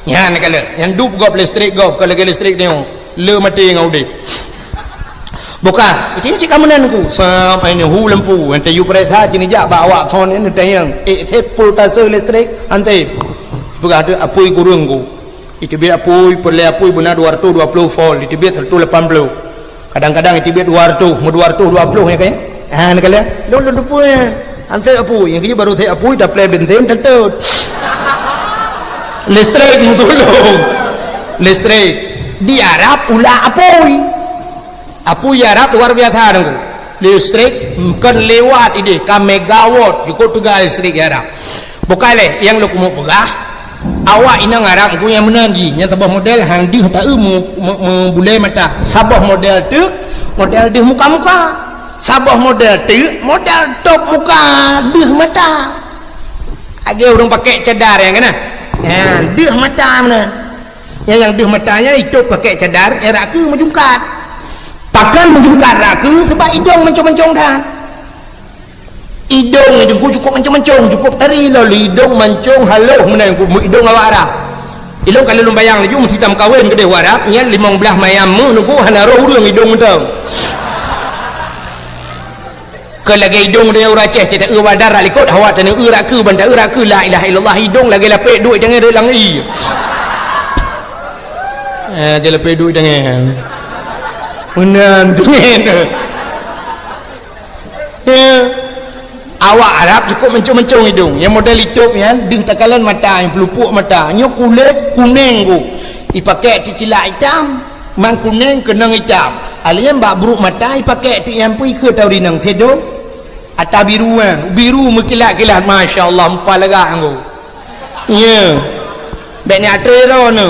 Nyan kalau, yang dup gop listrik gop, kalau lagi listrik tengok, le mati dengan udip. Bukan, itu yang cik kamu nan ku. Sama ini hu lampu, ante you periksa sini jak bak awak son ini tayang. Eh, sepul tase listrik, ante. Peugah tu apui kurung ku. Iteubiet apui, peureulée apui beuna dua ratus dua puluh volt, iteubiet seratus lapan puluh. Kadang-kadang iteubiet dua ratus, meu dua ratus dua puluh nyan kan? Ha, neukalon. Lôn, lôn teupeu nyan. Antep apui, nyang keuh baru sép apui, taplé bensin, teutôt. Listrik meutulông. Listrik. Di Arab ulah apui. Apui Arab luar biasa, Teungku. Listrik kon lewat idéh, ka megawatt, jukuk teuga listrik di Arab. Bukai lé, nyang lôn keumeung peugah, awak inong Arab ngku nyang meunan jih, nyang saboh model han deuh taeu mu-, mu-, meubulée mata. Saboh model teuk, model deuh muka-muka. Saboh model teuk, model tôb muka, deuh mata. Lagée ureuëng pakai cadar nyang keunan. Nyan, deuh mata meunan. Nyang, nyang deuh mata nyan itôb pakai cadar, eh, rak keue meujungkat. Pakon meujungkat rak keue, sebab idong mancong-mancong that. Idong ni Teungku cukôp mancong-mancong, cukôp tari lom, idong mancong haloh meunan, idong awak Arab. Ilong kalau lôn bayang laju meusitam kawén keudeh u Arab, nyan limong blaih mayam meuh Teungku hana roh ureuëng idong mantong. Keu lagée idong deh ureuëng Aceh, teuta eu badar rak likot, hawa taneu eu rak keue, ban ta eu rak keue, la ilaha illallah, idong lagée lapék duek tangai rot lam ie. Eh, je lapék duek tangai. Meunan, tangai. Ya. Awak Arab cukôp mancong-mancong idong. Nyang model itôb nyan, deuh takalon mata, nyang peulupuk mata. Nyoe kulét kunéng ku. Ipakai teucilak itam. Man kunéng keunong itam. Alien bak brok mata ipakai ti nyang pui keu tau rinong sedo. Ata biru kan, biru meukilat-kilat, masya Allah, mupa lagak anggo. Nya. Bèk ni atre ro ne.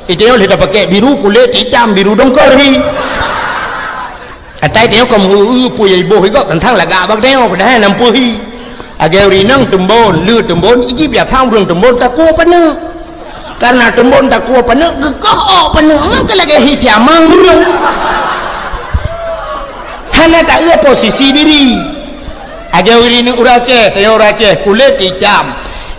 Itu yang leh pakai biru kulit hitam, biru dongkor hi. Atai tengok kamu heu pui iboh igok tentang lagak bak tengok padahal nampu hi. Agai rinong tembon, le tembon, iji biasa urang tembon takua paneuk. Karena tembon takua paneuk, geukoh ôk paneuk, maka lagée hi siamang ureuëng. Hana taeu posisi diri. Aja uri ni ureuëng Aceh, saya ureuëng Aceh, kulét itam.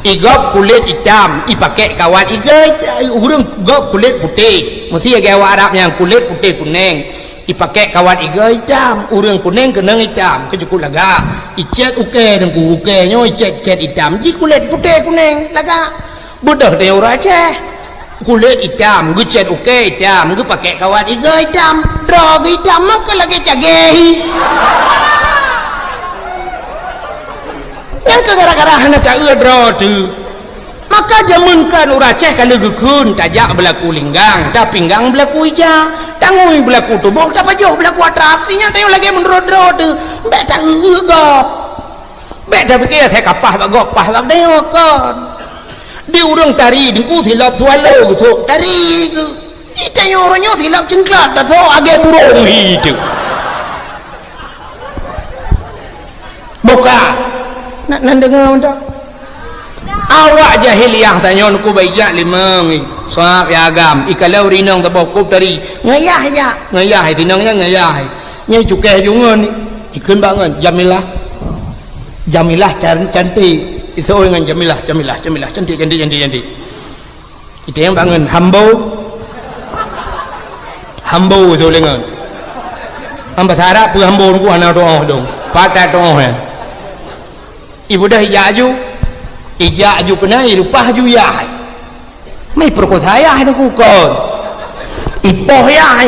Igop kulét itam, ipakai kawat igai, ureuëng gop kulét putéh. Mesti agai awak Arab nyang kulét putéh kunéng. Ipakai kawat igai itam, ureuëng kunéng keunong itam, keucukut lagak. Icet ukée Teungku, ukée nyoe icet-cet itam, ji kulét putéh kunéng, lagak. Beudôh teuh ureuëng Aceh. Kulét itam, geucet ukée itam, geupakai kawat iga itam, droe geuh itam, maka lagée cagée hi. Nyang keu gara-gara hana taeu droe teuh. Maka jameun kan ureuëng Aceh ka lheueh geukheun, tajak beulaku linggang, tapinggang beulaku ija, tangui beulaku tuboh, tapajoh beulaku atra. Artinya tanyoe lagée meudroe-droe teuh, bék ta-eu-eu gob. Bék tapike asai ka paih bak gob, paih bak tanyoe kon. Di ureuëng tari Teungku silop swallow geusok tari geuh. Di tanyoe uroe nyoe silop cingklak tasok agée burông hi teuh. Boka. Nak nan deungoe mantong. Awak jahiliyah tanyoe Teungku bak ijak limong. Sab ya agam. Ikalon rinong saboh kop tari. Ngayah ya. Ngayah sinong ya ngayah. Nyai cukai jungon. Ikheun bak ngon Jamilah. Jamilah can-, cantik. Isoi ngon Jamilah, Jamilah, Jamilah, cantik, cantik, cantik, cantik. Iteng bangon hambo. Hambo tu lengon. Am bahasa Arab peue hambo Teungku hana tuoh dong. Patat tuoh ya. Ibu dah ijak aju. Ijak aju keunan, irupah aju yah. Mai peurkosa yah Teungku kon. Ipoh yah.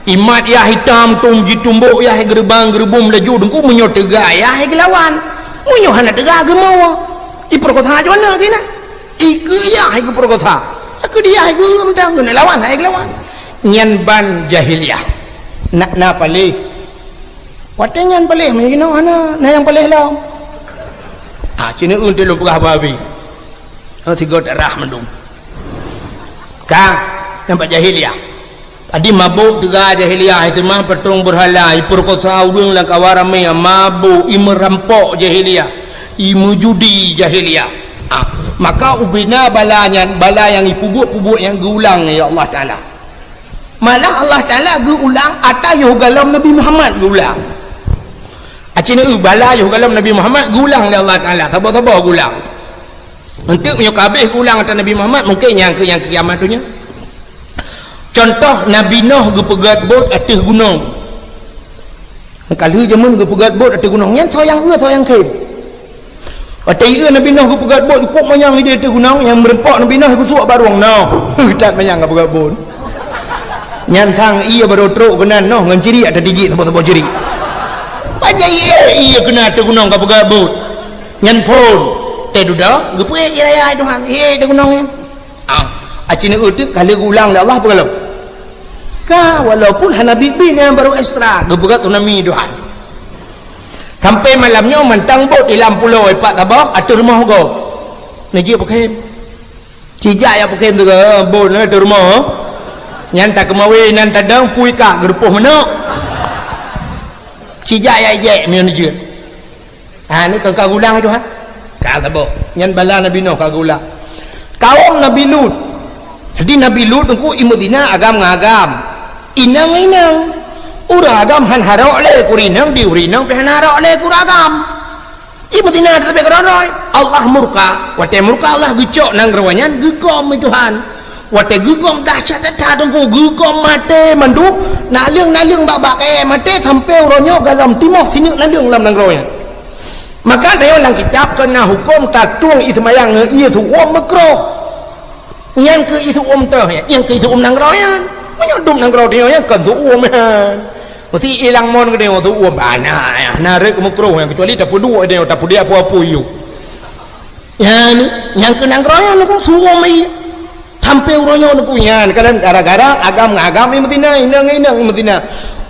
Imat yah itam tum jitumbok yah geurubang-geurubum laju Teungku meunyoe teuga yah geulawan. Meunyoe hana teuga geumoe. Ipeurkosa aju aneuk keunan. Ikeu yah hai geupeurkosa. Aku dia hai geu mantong geuneuk lawan hai geulawan. Nyan ban jahiliyah. Nak na paléh. Watée nyan paléh meunyoe hana, na nyang paléh lom. Ah, cina un teuh lôn peugah babi. Oh, tiga tak rah mandum. Ka, nampak jahiliyah. Tadi mabök teuga jahiliyah, iseumah patrong beurhala, ipeurkosa ureuëng lam kawan ramé, mabök, imeurampok jahiliyah, imeujudi jahiliyah. Ha, maka ubena bala nyan, bala nyang ipubuet-pubuet nyang geuulang lé Allah Taala. Malah Allah Taala geuulang ata yoh galom Nabi Muhammad geuulang. Acina eu bala yoh galom Nabi Muhammad geuulang lé Allah Taala, saboh-saboh geuulang. Enteuk meunyoe ka habéh geuulang ata Nabi Muhammad, mungken nyang keu nyang keu kiamat donya. Contoh, Nabi Noh geupeugét bot ateueh gunong. Ka lheueh jameun geupeugét bot ateueh gunong, nyan soe nyang eu, soe nyang khem. Watée ieu Nabi Noh geupeugét bot, cukôp manyang idéh ateueh gunong, nyang meureumpok Nabi Noh geusuek barong noh. That manyang geupeugét bot. Nyan sang ié barô trok keunan noh ngon cirik ata tijik saboh-saboh cirik. Pajan ié, ié keunan ateueh gunong geupeugét bot. Nyan phon, teuh dudoe, geupeuék jiraya Tuhan, hé teugunong nyan. Ah, acina eu teuk ka lheueh geuulang lé Allah peue galom. Ka, walaupun hana biet-biet nyan barô ekstra, geupeugét tsunami Tuhan. Sampai malam nyoe mantong bot di lam pulo ipat saboh ateueh rumoh gob. Neujeuet peukhem. Cijak jak peukhem teuka, bot na ateueh rumoh. Nyan takeumawe nan tadong pui ka geurupoh manok. Cijak jak ijek meunyoe neujeuet. Ha, ni ka, ka geulang Tuhan. Ka saboh. Nyan bala Nabi Nuh ka geulang. Kaum Nabi Lut. Jadi Nabi Lut teungku imeuzina agam ngon agam. Inong ngon inong. Ureuëng agam han harok lé keu ureuëng inong, di ureuëng inong pih han harok lé keu ureuëng agam. Imeuzina teubiet keudroe-droe. Allah murka. Watée murka Allah geucok nanggroe nyan geugom lé Tuhan. Watée geugom dahsyat that teungku, geugom maté mandum, naleueng-naleueng bak-bak kayée maté sampoe uroe nyoe galom timoh sineuk naleueng lam nanggroe nyan. Maka tanyoe lam kitab keu na huköm tatueng ié seumayang ngon ié seuuem meukroh. Nyan keu ié seuuem teuh nyan, nyan keu ié seuuem nanggroe nyan. Meunyoe dum nanggroe tanyoe nyan kon seuuem nyan. Meusti ilang mon geutanyoe seuuem bana nyan, na rot meukroh nyan, keucuali tapeuduek tanyoe, tapeuduek apui-apui yue. Nyan, nyang keu nanggroe nyan neukeu seuuem ié. Sampoe uroe nyoe neukeu nyan, kadang gara-gara agam ngon agam imeuzina, inong ngon inong imeuzina.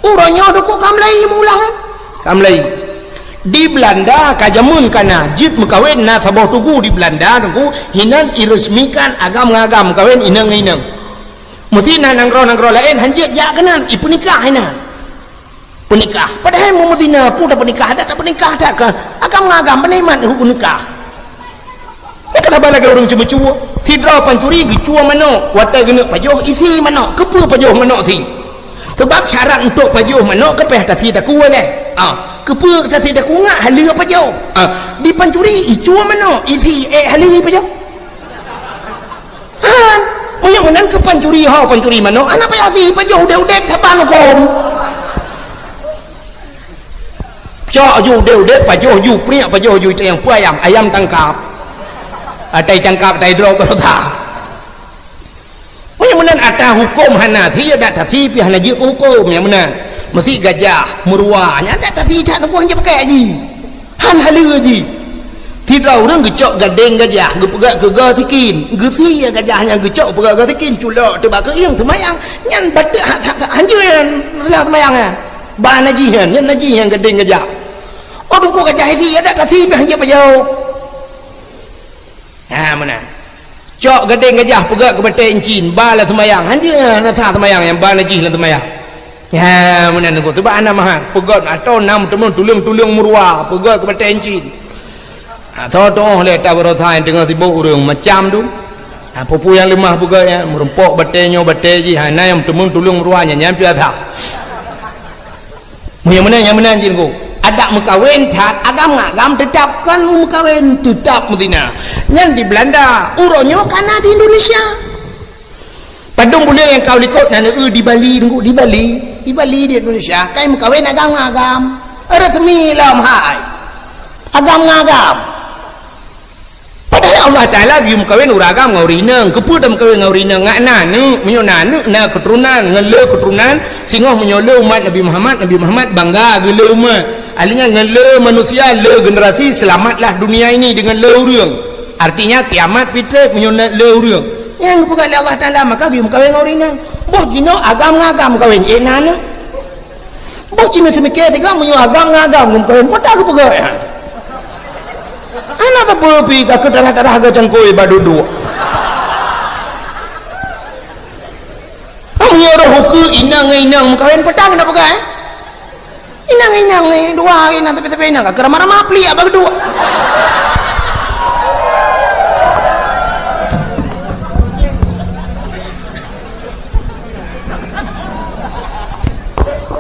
Uroe nyoe neukeu ka mulai meuulang kan? Ka mulai. Di Belanda ka jameun ka na, jeuet meukawen na saboh tugu di Belanda neukeu hinan iresmikan agam ngon agam meukawen inong ngon inong. Meusti na nanggroe-nanggroe laén han jeuet jak keunan, ipeunikah hinan. Peunikah. Padahai meumeutina peue tapeunikah, adak tapeunikah that ka agam ngon agam, peunikmat hukôm nikah. Nyan ka saban lagée ureuëng ceumeucue. Sidroe pancuri geucue manok, watée geuneuk pajoh isi manok. Keupeue pajoh manok si? Sabab syarat untuk pajoh manok ka payah tasi takue lé. Ah, keupeue tasi takue ngat haleue pajoh? Ah, di pancuri icue manok, isi ék haleue pajoh. Han, meunyoe meunan keu pancuri ho, pancuri manok, hana payah si pajoh udeb-udeb saban hukôm. Cok ju udeb-udeb, pajoh ju priek, pajoh ju iteng peue ayam, ayam tangkap. Atai tangkap, atai droe beurasa. Meunyoe meunan ata hukôm hana si, adak tasi pih hana jeuet keu hukôm nyang meunan. Meusi gajah, meuruwa, nyan adak tasi that neubuang jeuet pakai haji. Han haleue jih. Sidroe ureuëng geucok gadeng gajah, geupeugah keu goe sikin. Geusie gajah nyan geucok peugah goe sikin, culok teubak keuieng seumayang. Nyan bateuk hat-hat hanjeuet nyan reulah seumayang nyan. Ba najih nyan, nyan najih nyan gadeng gajah. Oh, teungku gajah isi, adak kasi pih hanjeuet pajoh. Ha, meunan. Cok gadeng gajah peugah keu batée incin, ba lam seumayang. Hanjeuet nyan, na sah seumayang nyan, ba najih lam seumayang. Ya, meunan teungku. Sebab hana mahat. Peugöt atau nam teumeu tuleueng-tuleueng meuruwa, peugöt keu batée incin. Ha, soe tuoh lé ta baroesa nyang teungoh sibok ureuëng macam tu. Ha, peue-peue nyang leumah peugöt nyan, meurumpok batée nyoe batée jih, hana nyang teumeu tuleueng meuruwa nyan, nyan piasa. Meunyoe meunan, nyang meunan jih teungku. Adak meukawen that, agam ngon agam teutab kan meukawen, teutab meuzina. Nyan di Belanda, uroe nyoe kana di Indonesia. Padum buleuen nyang ka u likot na neueu di Bali, teungku, di Bali. Di Bali di Indonesia, kai meukawen agam ngon agam. Resmi lom hai. Agam ngon agam. Padahai Allah Taala geuyue meukawen ureuëng agam ngon ureuëng inong. Keupeue tameukawen ngon ureuëng inong? Ngat na aneuk, meunyoe na aneuk, na keuturonan, ngon le keuturonan, singoh meunyoe le umat Nabi Muhammad, Nabi Muhammad bangga geule umat. Ahli nyan ngon le manusia, le generasi, selamatlah dunia ini dengan le ureuëng. Artinya kiamat pih treb meunyoe na le ureuëng. Nyang geupeugah lé Allah Taala, maka geuyue meukawen ngon ureuëng inong. Boh jinoe agam ngon agam meukawen, eh na aneuk. Boh cit meuseumiké sigoe meunyoe agam ngon agam geumeukawen, peue ta geupeugah nyan? Hana sapeue pih ka keu darah-darah geucangkôi bak duek-duek. Meunyoe roh ukeue inong ngon inong meukawen, peue ta geupeugah, eh? Inong ngon inong, eh, dua inong tapi-tapi inong ka keu ramah-ramah pliek bak duek.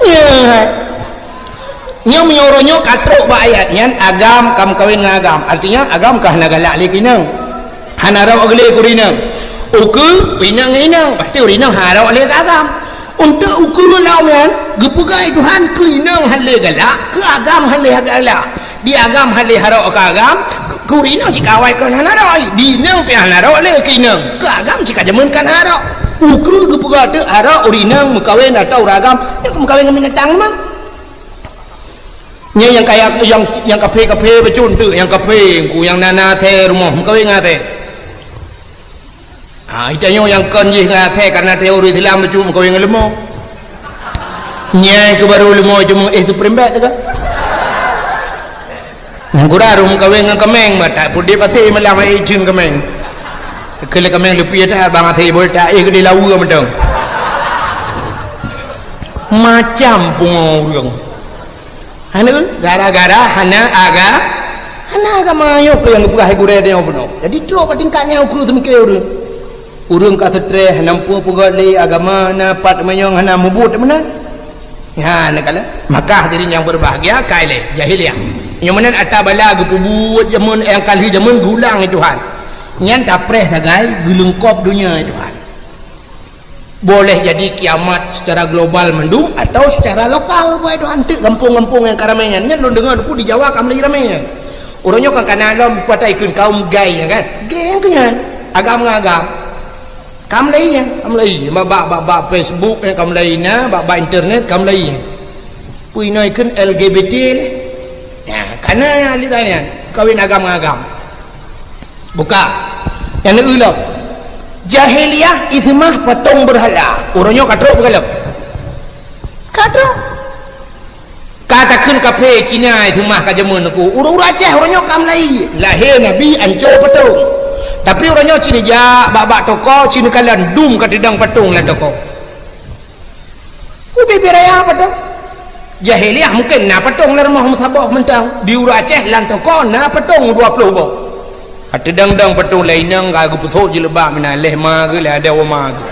Nyoe, nyoe meunyoe uroe nyoe ka trok bak ayat nyan, agam ka meukawen ngon agam. Artinya, agam ka hana galak lé keu inong. Hana rhot lé keu ureuëng inong. Ukeue, inong ngon inong, pasti ureuëng inong hana rhot lé keu agam. Untuk ukeue lom nyan, geupeugah Tuhan keu inong hana lé galak, keu agam hana lé galak. Di agam hana lé harok keu agam, keu, keu ureuëng inong cit ka awai kon hana rhot, di inong pih hana rhot lé keu inong, keu agam cit ka jameun kan harok. Ukeue geupeugah teuk harok ureuëng inong meukawen atau ureuëng agam, nyan meukawen ngon binatang memang. Nyan nyang kaya, nyang, nyang kaphé-kaphé bacut teuk, nyang kaphé, engku nyang na, na asèe rumoh meukawen ngon asèe. Ha, geutanyoe nyang kon jih ngon asèe karena teori Islam bacut meukawen ngon leumo. Nyan keuh baru leumo cuma éh supreme bet teuka. Nyang kurang rum meukawen ngon kameng, bah that pudip asèe malam ai ijeuen kameng. Keu lé kameng leupie that bang asèe bol that éh keudéh laweue mantong. Macam pungo ureuëng. Hana, gara-gara hana aga-, hana agama nyoe keuh nyang geupeugah hai gurèe tanyoe bunoe. Jadi trok bak tingkat nyan ukeue seumiké ureuëng. Ureuëng ka seutreh, hana muphom peugöt lé agama, hana pat meunyoe hana mubuet meunan. Nyan kala, maka hadirin yang berbahagia, ka ilèe jahiliyah. Nyang meunan ata bala geupeubuet jameun nyang ka lheueh jameun geulang lé Tuhan. Nyan tapreh sagai geuleungkop donya lé Tuhan. Boleh jadi kiamat secara global mandum atau secara lokal, buat Tuhan teuk gampông-gampông nyang ka ramè nyan. Nyan lôn deungoe teungku di Jawa ka mulai ramè nyan. Uroe nyoe kan kana lom patai kheun kaum gay nyan kan. Gay nyang keu nyan. Agam ngon agam. Ka mulai nyan, ka mulai. Bak, bak, bak, bak Facebook nyan ka mulai na, bak, bak internet ka mulai nyan. Peue inoe kheun L G B T lé. Nyan, kana nyan lit nyan. Kawin agam ngon agam. Buka. Nyang neueu lom. Jahiliyah iseumah patong beurhala. Uroe nyoe ka trok beugalom. Ka trok. Ka takheun kaphé Cina iseumah ka jameun aku. Ureuëng-ureuëng Aceh uroe nyoe ka meulayi. Lahé Nabi anco patong. Tapi uroe nyoe ci neujak bak-bak toko, ci neukalon dum ka teudong patong lam toko. Ubé-bé raya patong. Jahiliyah mungken na patong lam rumoh meusaboh mantong. Di ureuëng Aceh lam toko na patong dua ploh boh. Ka teudong-dong patong lé inong ka geupeusok jilbab meunan lé ma geuh lé adoe ma geuh.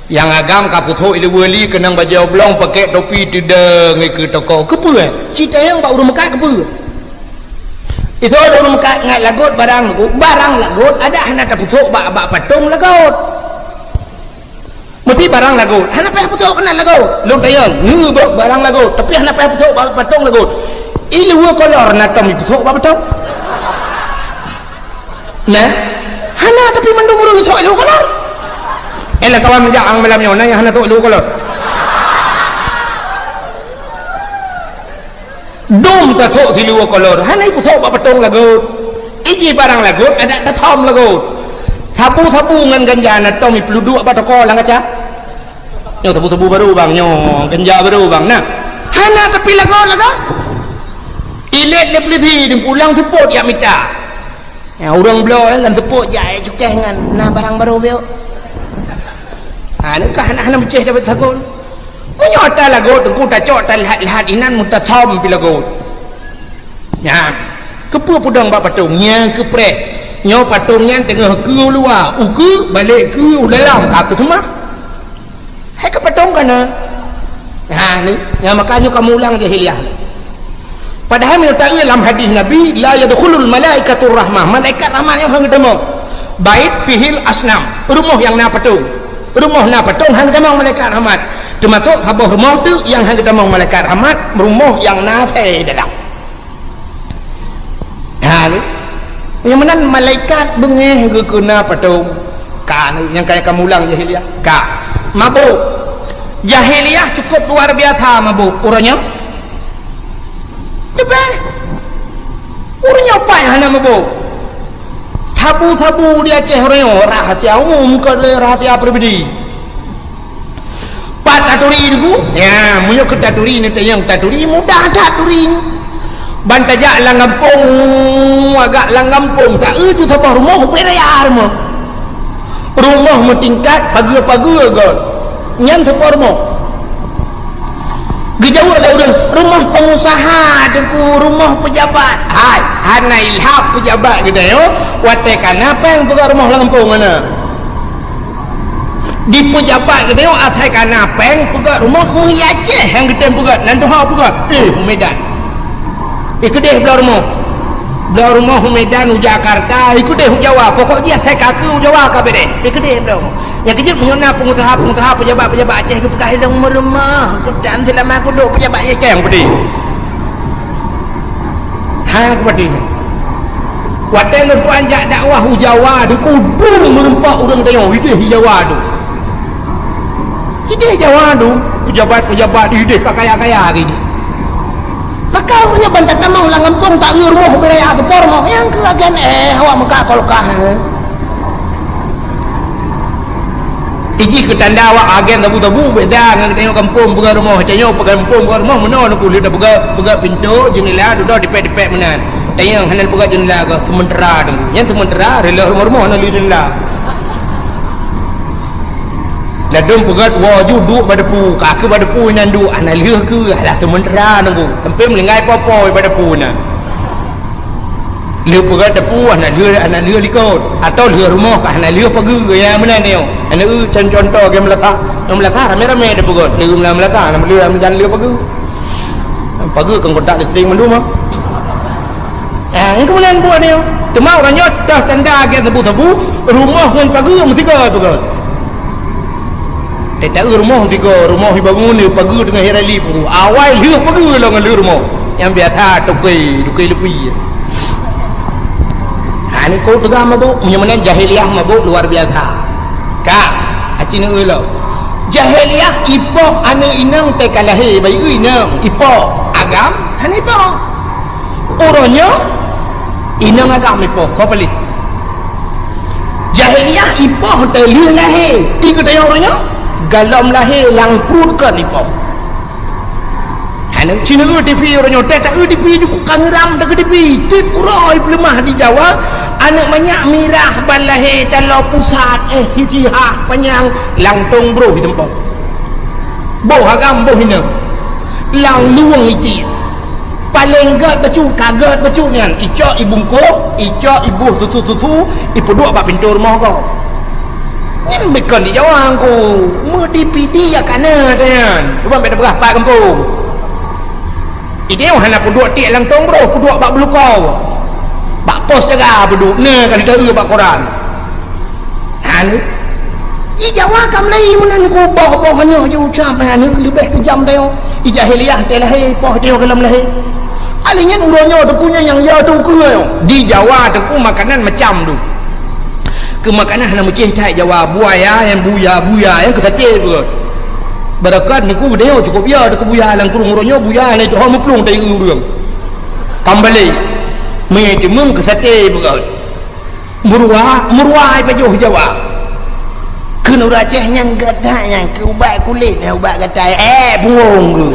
Nyang agam ka peusok ileue li keunong bajèe oblong pakèk topi teudong ikeue toko. Keupeue? Ci tanyong bak ureuëng meukat keupeue? Isoe ureuëng meukat ngat lagot barang lagot, barang lagot adak hana tapeusok bak, bak patong lagot. Meusti barang lagot. Hana payah peusok keunan lagot. Lôn tanyong, ngeubok barang lagot, tapi hana payah peusok bak patong lagot. Ileue kolor na tom ipeusok bak patong? Nah, hana tapi mandum ureuëng isok ileue kolor. Eh, lam kawan meujak ang malam nyoe, na nyang hana sok ileue kolor. Tom tasok siluweue kolor, hana ipasok bak patong lagot. Iji barang lagot, adak tatom lagot. Sabu-sabu ngon ganja na tom ipeuduek bak toko lam kaca. Nyoe sabu-sabu barô bang, nyoe ganja barô bang. Nah, hana tapi lagot-lagot. Ilét lé polisi, dipulang seupôt jak mita. Ya, ureuëng bloe lam seupôt jak, eh, cukéh ngon na barang barô biôk. Ha, neu ka hana, hana meucéh dapat sagon. Meunyoe ta lagot, teungku tacok ta lahat-lahat inan meutasam pi lagot. Nyan, keupeue peudong bak patong? Nyang keupreh. Nyoe patong nyan teungoh keu u luwa, ukeue balek keu u dalam ka keuseumah. Hai ka patong kana. Ha ni, nyang maka nyoe kamoe ulang jahiliyah. Padahai meunyoe taeu lam hadis Nabi, "La yadkhulul malaikatur rahmah." Malaikat rahmat nyoe han geutamong. Bait fihil asnam, rumoh nyang na patong. Rumoh na patong han geutamong malaikat rahmat. Teumasok saboh rumoh teuk nyang han geutamong malaikat rahmat, rumoh nyang na asèe dalam. Ha ni. Nyang meunan malaikat beungéh geukeuna patong. Ka ni, nyang kaya kamoe ulang jahiliyah. Ka. Mabôk. Jahiliyah cukup luar biasa mabôk. Uroe nyoe? Leubeh. Uroe nyoe pat hana mabôk. Sabu-sabu di Aceh uroe nyoe rahasia umum, kon lé rahasia pribadi. Pat taturi teungku? Ya, meunyoe keu taturi, neutanyong taturi, mudah that turi. Ban tajak lam gampông, agak lam gampông, taeu ju saboh rumoh, beda ya rumoh. Rumoh meutingkat, pageue-pageue göt. Nyan saboh rumoh. Geujaweueb lé ureuëng, "Rumoh pengusaha, teungku, rumoh pejabat." Hai, hana ilham pejabat geutanyoe, watèe kana péng peugah rumoh lam gampông kana. Di pejabat geutanyoe asai kana péng peugah rumoh, meuh i Aceh nyang geutem peugah, nan tuha peugah, eh, u Medan. Eh, keudeh bloe rumoh. Bloe rumoh u Medan, u Jakarta, eh, keudeh u Jawa. Pokok jih asai ka keu u Jawa ka beudeh. Eh, keudeh bloe rumoh. Nyang keujeuet meunyoe na pengusaha-pengusaha, pejabat-pejabat Aceh geupeugah, "Ilong meurumoh, kutan seulama kudok pejabat Aceh nyang peudeh." Hang kupeudeh. Watèe lôn tuan jak dakwah u Jawa, di kudung meureumpok ureuëng tanyoe, ideh i Jawa tu. Ideh Jawa tu, pejabat-pejabat ideh ka kaya-kaya lagèe nyan. Maka ureuëng nyan ban tatamong lam gampông, taeu rumoh, beu raya seupôt rumoh, nyang keu agen, eh, awak meuka kolkah, eh. Iji keu tanda awak agen sabu-sabu, beda ngon tanyoe gampông peugah rumoh. Tanyoe peugah gampông peugah rumoh, meunoe teungku, lheueh tapeugah, peugah pintoe, jeundela, dudoe dipèk-dipèk meunan. Tanyoe hana peugah jeundela ka, seumeutara teungku. Nyan seumeutara, reuloh rumoh-rumoh hana lheueh jeundela. Ladôm peugöt woe ju duek bak depu, ka keuh bak depu inan duek, hana lheueh keuh, alah seumeutara teungku. Sampoe meuninggai po-po bak depu inan. Lheueh peugöt depu, hana lheueh, hana lheueh likot. Atau lheueh rumoh ka hana lheueh pageue, ya meunan nyoe. Hana eu con-, contoh lagèe meulasah. Nyang meulasah ramé-ramé tapeugöt. Lheueh meulasah, hana lheueh, hana lheueh pageue. Pageue keu kontak listrik mandum, ah. Ah, nyang keumudian buet nyoe. Teuma uroe nyoe toh tanda lagèe sabu-sabu, rumoh ngon pageue meusigoe peugöt. Teuta rumoh meusigoe, rumoh ibangun, pageue teungoh irali peunggu. Awai lheueh pageue lom ngon lheueh rumoh. Nyang biasa tukei, tukei lupi. Ha, nyoe keu teuga mabök, meunyoe meunan jahiliyah mabök luar biasa. Ka, aci neueu lom. Jahiliyah ipoh aneuk inong teuka lahé, bayeue inong, ipoh. Agam, hana ipoh. Uroe nyoe, inong agam ipoh, soe paléh. Jahiliyah ipoh teulheueh lahé, di geutanyoe uroe nyoe, galom lahé lam pruet kon ipoh. Hana, ci neueu TV uroe nyoe, teuta eu TV ju ka ngeuram teuka TV. Tiep uroe peuleumah di Jawa, aneuk manyak mirah ban lahé taloe pusat, eh, sijih hah panyang, lam tông broh iteumpok. Boh agam boh inong. Lam luwang itiek. Paleng gèt bacut, ka gèt bacut nyan, icok ibungkôh, icok iboh susu-susu, ipeuduek bak pintoe rumoh gob. Nyan bukon di Jawa ngku, meudipidi ya kana nyan. Cuba bèk tapeugah pat gampông. Idéh hana peuduek tiek lam tông broh, peuduek bak beulukau. Bak pos jaga peuduek, na ka lheueh taeu bak koran. Hana. Di Jawa ka mulai meunan ku boh-boh nyoe jiucap, eh, aneuk leubeh keujam tanyoe. Di jahiliyah teuh lahé, poh teuh gohlom lahé. Alèh nyan uroe nyoe teungku nyoe nyang ya teungku nyoe. Di Jawa teungku makanan macam tu. Keu makanan hana meucéh that Jawa, buaya, nyang buya, buya, nyang keu saté beureukat. Beureukat teungku geutanyoe cukup ya, teungku buya lam krueng uroe nyoe buya hana ituho meuplueng tayue ureueng. Pambali. Mie timun keu sate beugöt. Meuruwa, meuruwa ai pajoh Jawa. Keu ureueng Aceh nyang gata nyang keu ubat kulét, nyang ubat gata, eh, punggong keu.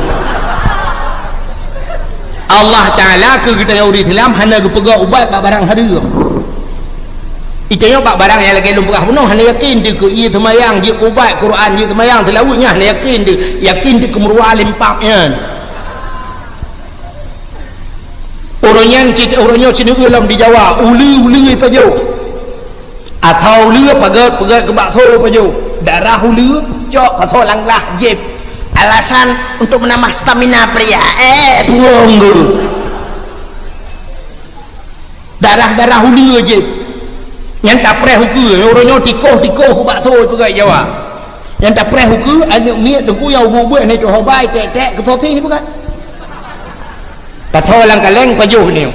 Allah Taala keu geutanyoe ureueng Islam hana geupeugah ubat bak barang hareuem. Itanyoe bak barang nyang lagèe lôn peugah bunoe hana yakin teuh keu ie seumayang, jeuet keu ubat Quran, jeuet seumayang seulaweuet nyan hana yakin teuh, yakin teuh keu meuruwa lempap nyan. Uroe nyan cit, uroe nyoe cit neueu lom di Jawa, uleue-uleue pajoh. Atau uleue peugöt-peugöt keu bakso pajoh. Darah uleue cok pasoe lam glah jieb. Alasan untuk menambah stamina pria. Eh, punggong dulu. Darah-darah uleue jieb. Nyan tapreh ukeue, uroe nyoe tikoh-tikoh keu bakso peugöt Jawa. Nyan tapreh ukeue, aneuk miet teungku nyang ubeut-ubeut hana cok hobai, tek-tek keu sosis peugöt. Pasoe lam kaleng pajoh nyoe.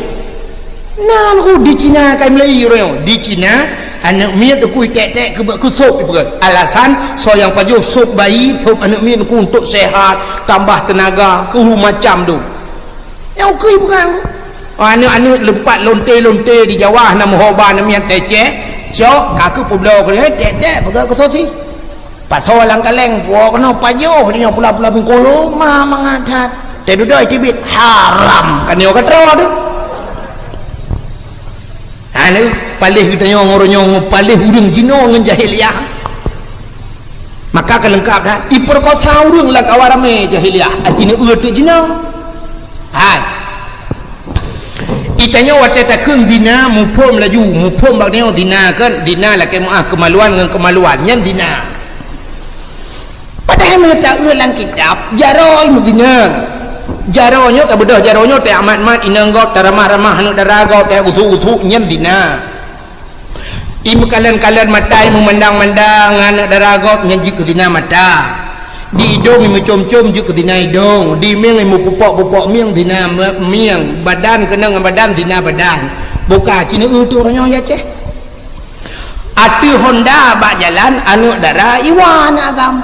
Nan ku di Cina kai meulai uroe nyoe. Di Cina, aneuk miet teungku tek-tek keu, keu sop ipeugöt. Alasan, soe nyang pajoh sop bayi, sop aneuk miet teungku untuk sehat, tambah tenaga, keu macam tu. Nyang ukeue peugah. Aneuk-aneuk leumpat lonte-lonte di Jawa hana meuhoba aneuk miet teceh, cok ka keu peubloe keu tek-tek peugah keu sosis. Pasoe lam kaleng puwoe keunoe pajoh di nyoe pula-pula bungkulu ma mangat that. Teududoe teubiet haram kan nyoe ka troe tu. Ha, ni paléh geutanyoe ngon uroe nyoe, paléh ureueng jinoe ngon jahiliah. Maka ka leungkap dah, ipeurkosa ureueng lam kawan ramé jahiliah, aci neueu teuk jinoe. Hai. Itanyoe watèe takheun zina, muphom laju, muphom bak nyoe zina kan, zina lakèe meu'ah keumaluan ngon keumaluan, nyan zina. Padahai meunyoe taeu lam kitab, jaroe meuzina. Jaroe nyoe ka beudôh, jaroe nyoe teuh amat-mat inong gob, taramah-ramah aneuk dara gob, teuh gusuk-gusuk, nyan zina. Imeukalon-kalon mata, imeumandang-mandang aneuk dara gob, nyan jeuet keu zina mata. Di idong imeucom-com jeuet keu zina idong, di mieng imeupupok-pupok mieng zina me-, mieng, badan keunong ngon badan zina badan. Buka ci neueu teuk uroe nyoe ya ceh. Ateueh honda bak jalan aneuk dara iwa aneuk agam.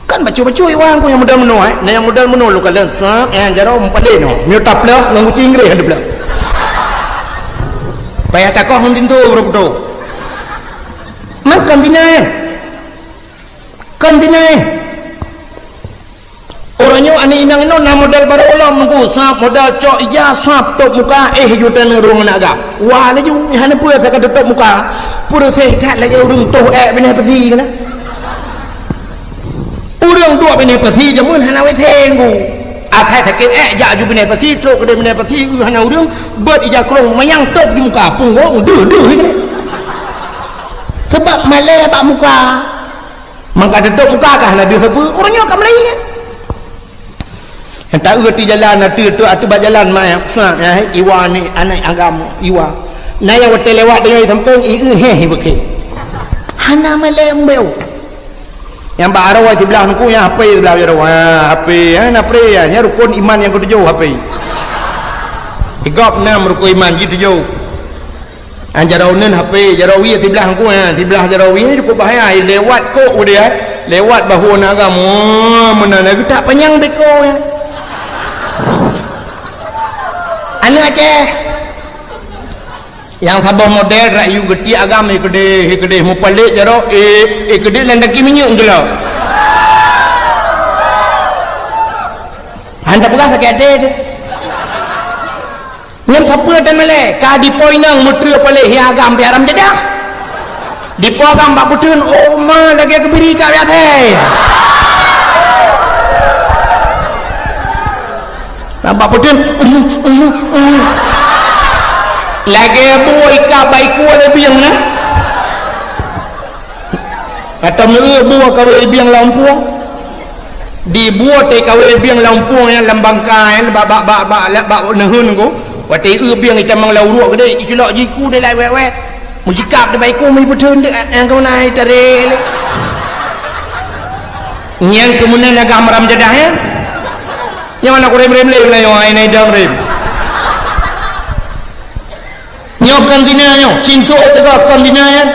Kan bacut-bacut iwa ku nyang model meunoe, eh. Nah nyang model meunoe lôn kalon, sep, eh, jaroe meupadé nyoe. Miyueb tapleuh ngon guci Inggréh han tapleuh. Payah takoh ngon pintoe baru putôh. Man kon zina, eh. Kon zina, eh. Uroe nyoe aneuk inong inoe na model barô lom ku, sep model cok ija, sep tôp muka, eh, ju teuneueng rhueng aneuk agam. Wa laju, eh, hana peue asai ka teutôp muka. Peureuseh that lagèe ureueng toh èk binéh pasi keunan. Ureueng duek binéh pasi jameun hana WC ku. Asai sakét èk jak ju binéh pasi, trok keudéh binéh pasi, eu hana ureueng, beuet ija krông manyang tôp di muka, punggong deuh-deuh keunan. Sabab malèe bak muka. Mangka teutôp muka ka hana deuh sapeue, ureueng nyoe ka meulayeue. Nyang taeu di jalan, ateueh, ateueh, ateueh bak jalan, ma, ya, iwa ni, aneuk agam, iwa. Na nyang watèe lewat deungon sampéng, ieu heh, ibeukeh. Hana malèe embeu. Nyang bak aroe siblah nuku, nyang hapé siblah jaroe. Ha, hapé, ha, na pre, ya. Nyan rukon iman nyang keutujôh, hapé. Di gob nam rukon iman, jitujôh. Ha, jaroe uneun hapé, jaroe wie siblah nuku, ha, siblah jaroe wie cukôp bahaya. Lewat kok udeh, ha. Lewat bahu aneuk agam. Oh, meunan lagèe tak panyang beko, ya. Aneuk Aceh. Nyang saboh model rayu geuti agam, eh, keudéh, eh, keudéh mupalek jaroe, eh, eh, keudéh lam daki minyeuk geulok. Hana peugah sakét até teuh. Nyan sapeue tan malèe, ka dipo inong meutreue palek hi agam pih haram jadah. Dipo agam bak peuteun, oh ma lagèe keubiri ka biasa. Nampak peuteun. Lagèe bue ikab bak iku lé bieng na. Atau meu'eu bue kawé bieng lam pueng. Di bue teuh kawé bieng lam pueng nyan lam bangka nyan bak, bak, bak, bak, bak, bak neuheun ku. Watèe eu bieng itamong lam uruek keudéh, iculok jiku deh lai wèt-wèt. Meusikap deh bak iku meuipeutreun deh, nyang keumeuna itaré lé. Nyang keumeuna lagah maram jadah nyan. Nyoe na kurem-rem lé meulayeue ai na idong rem. Nyoe kon zina nyoe, cinso teuka kon zina nyan.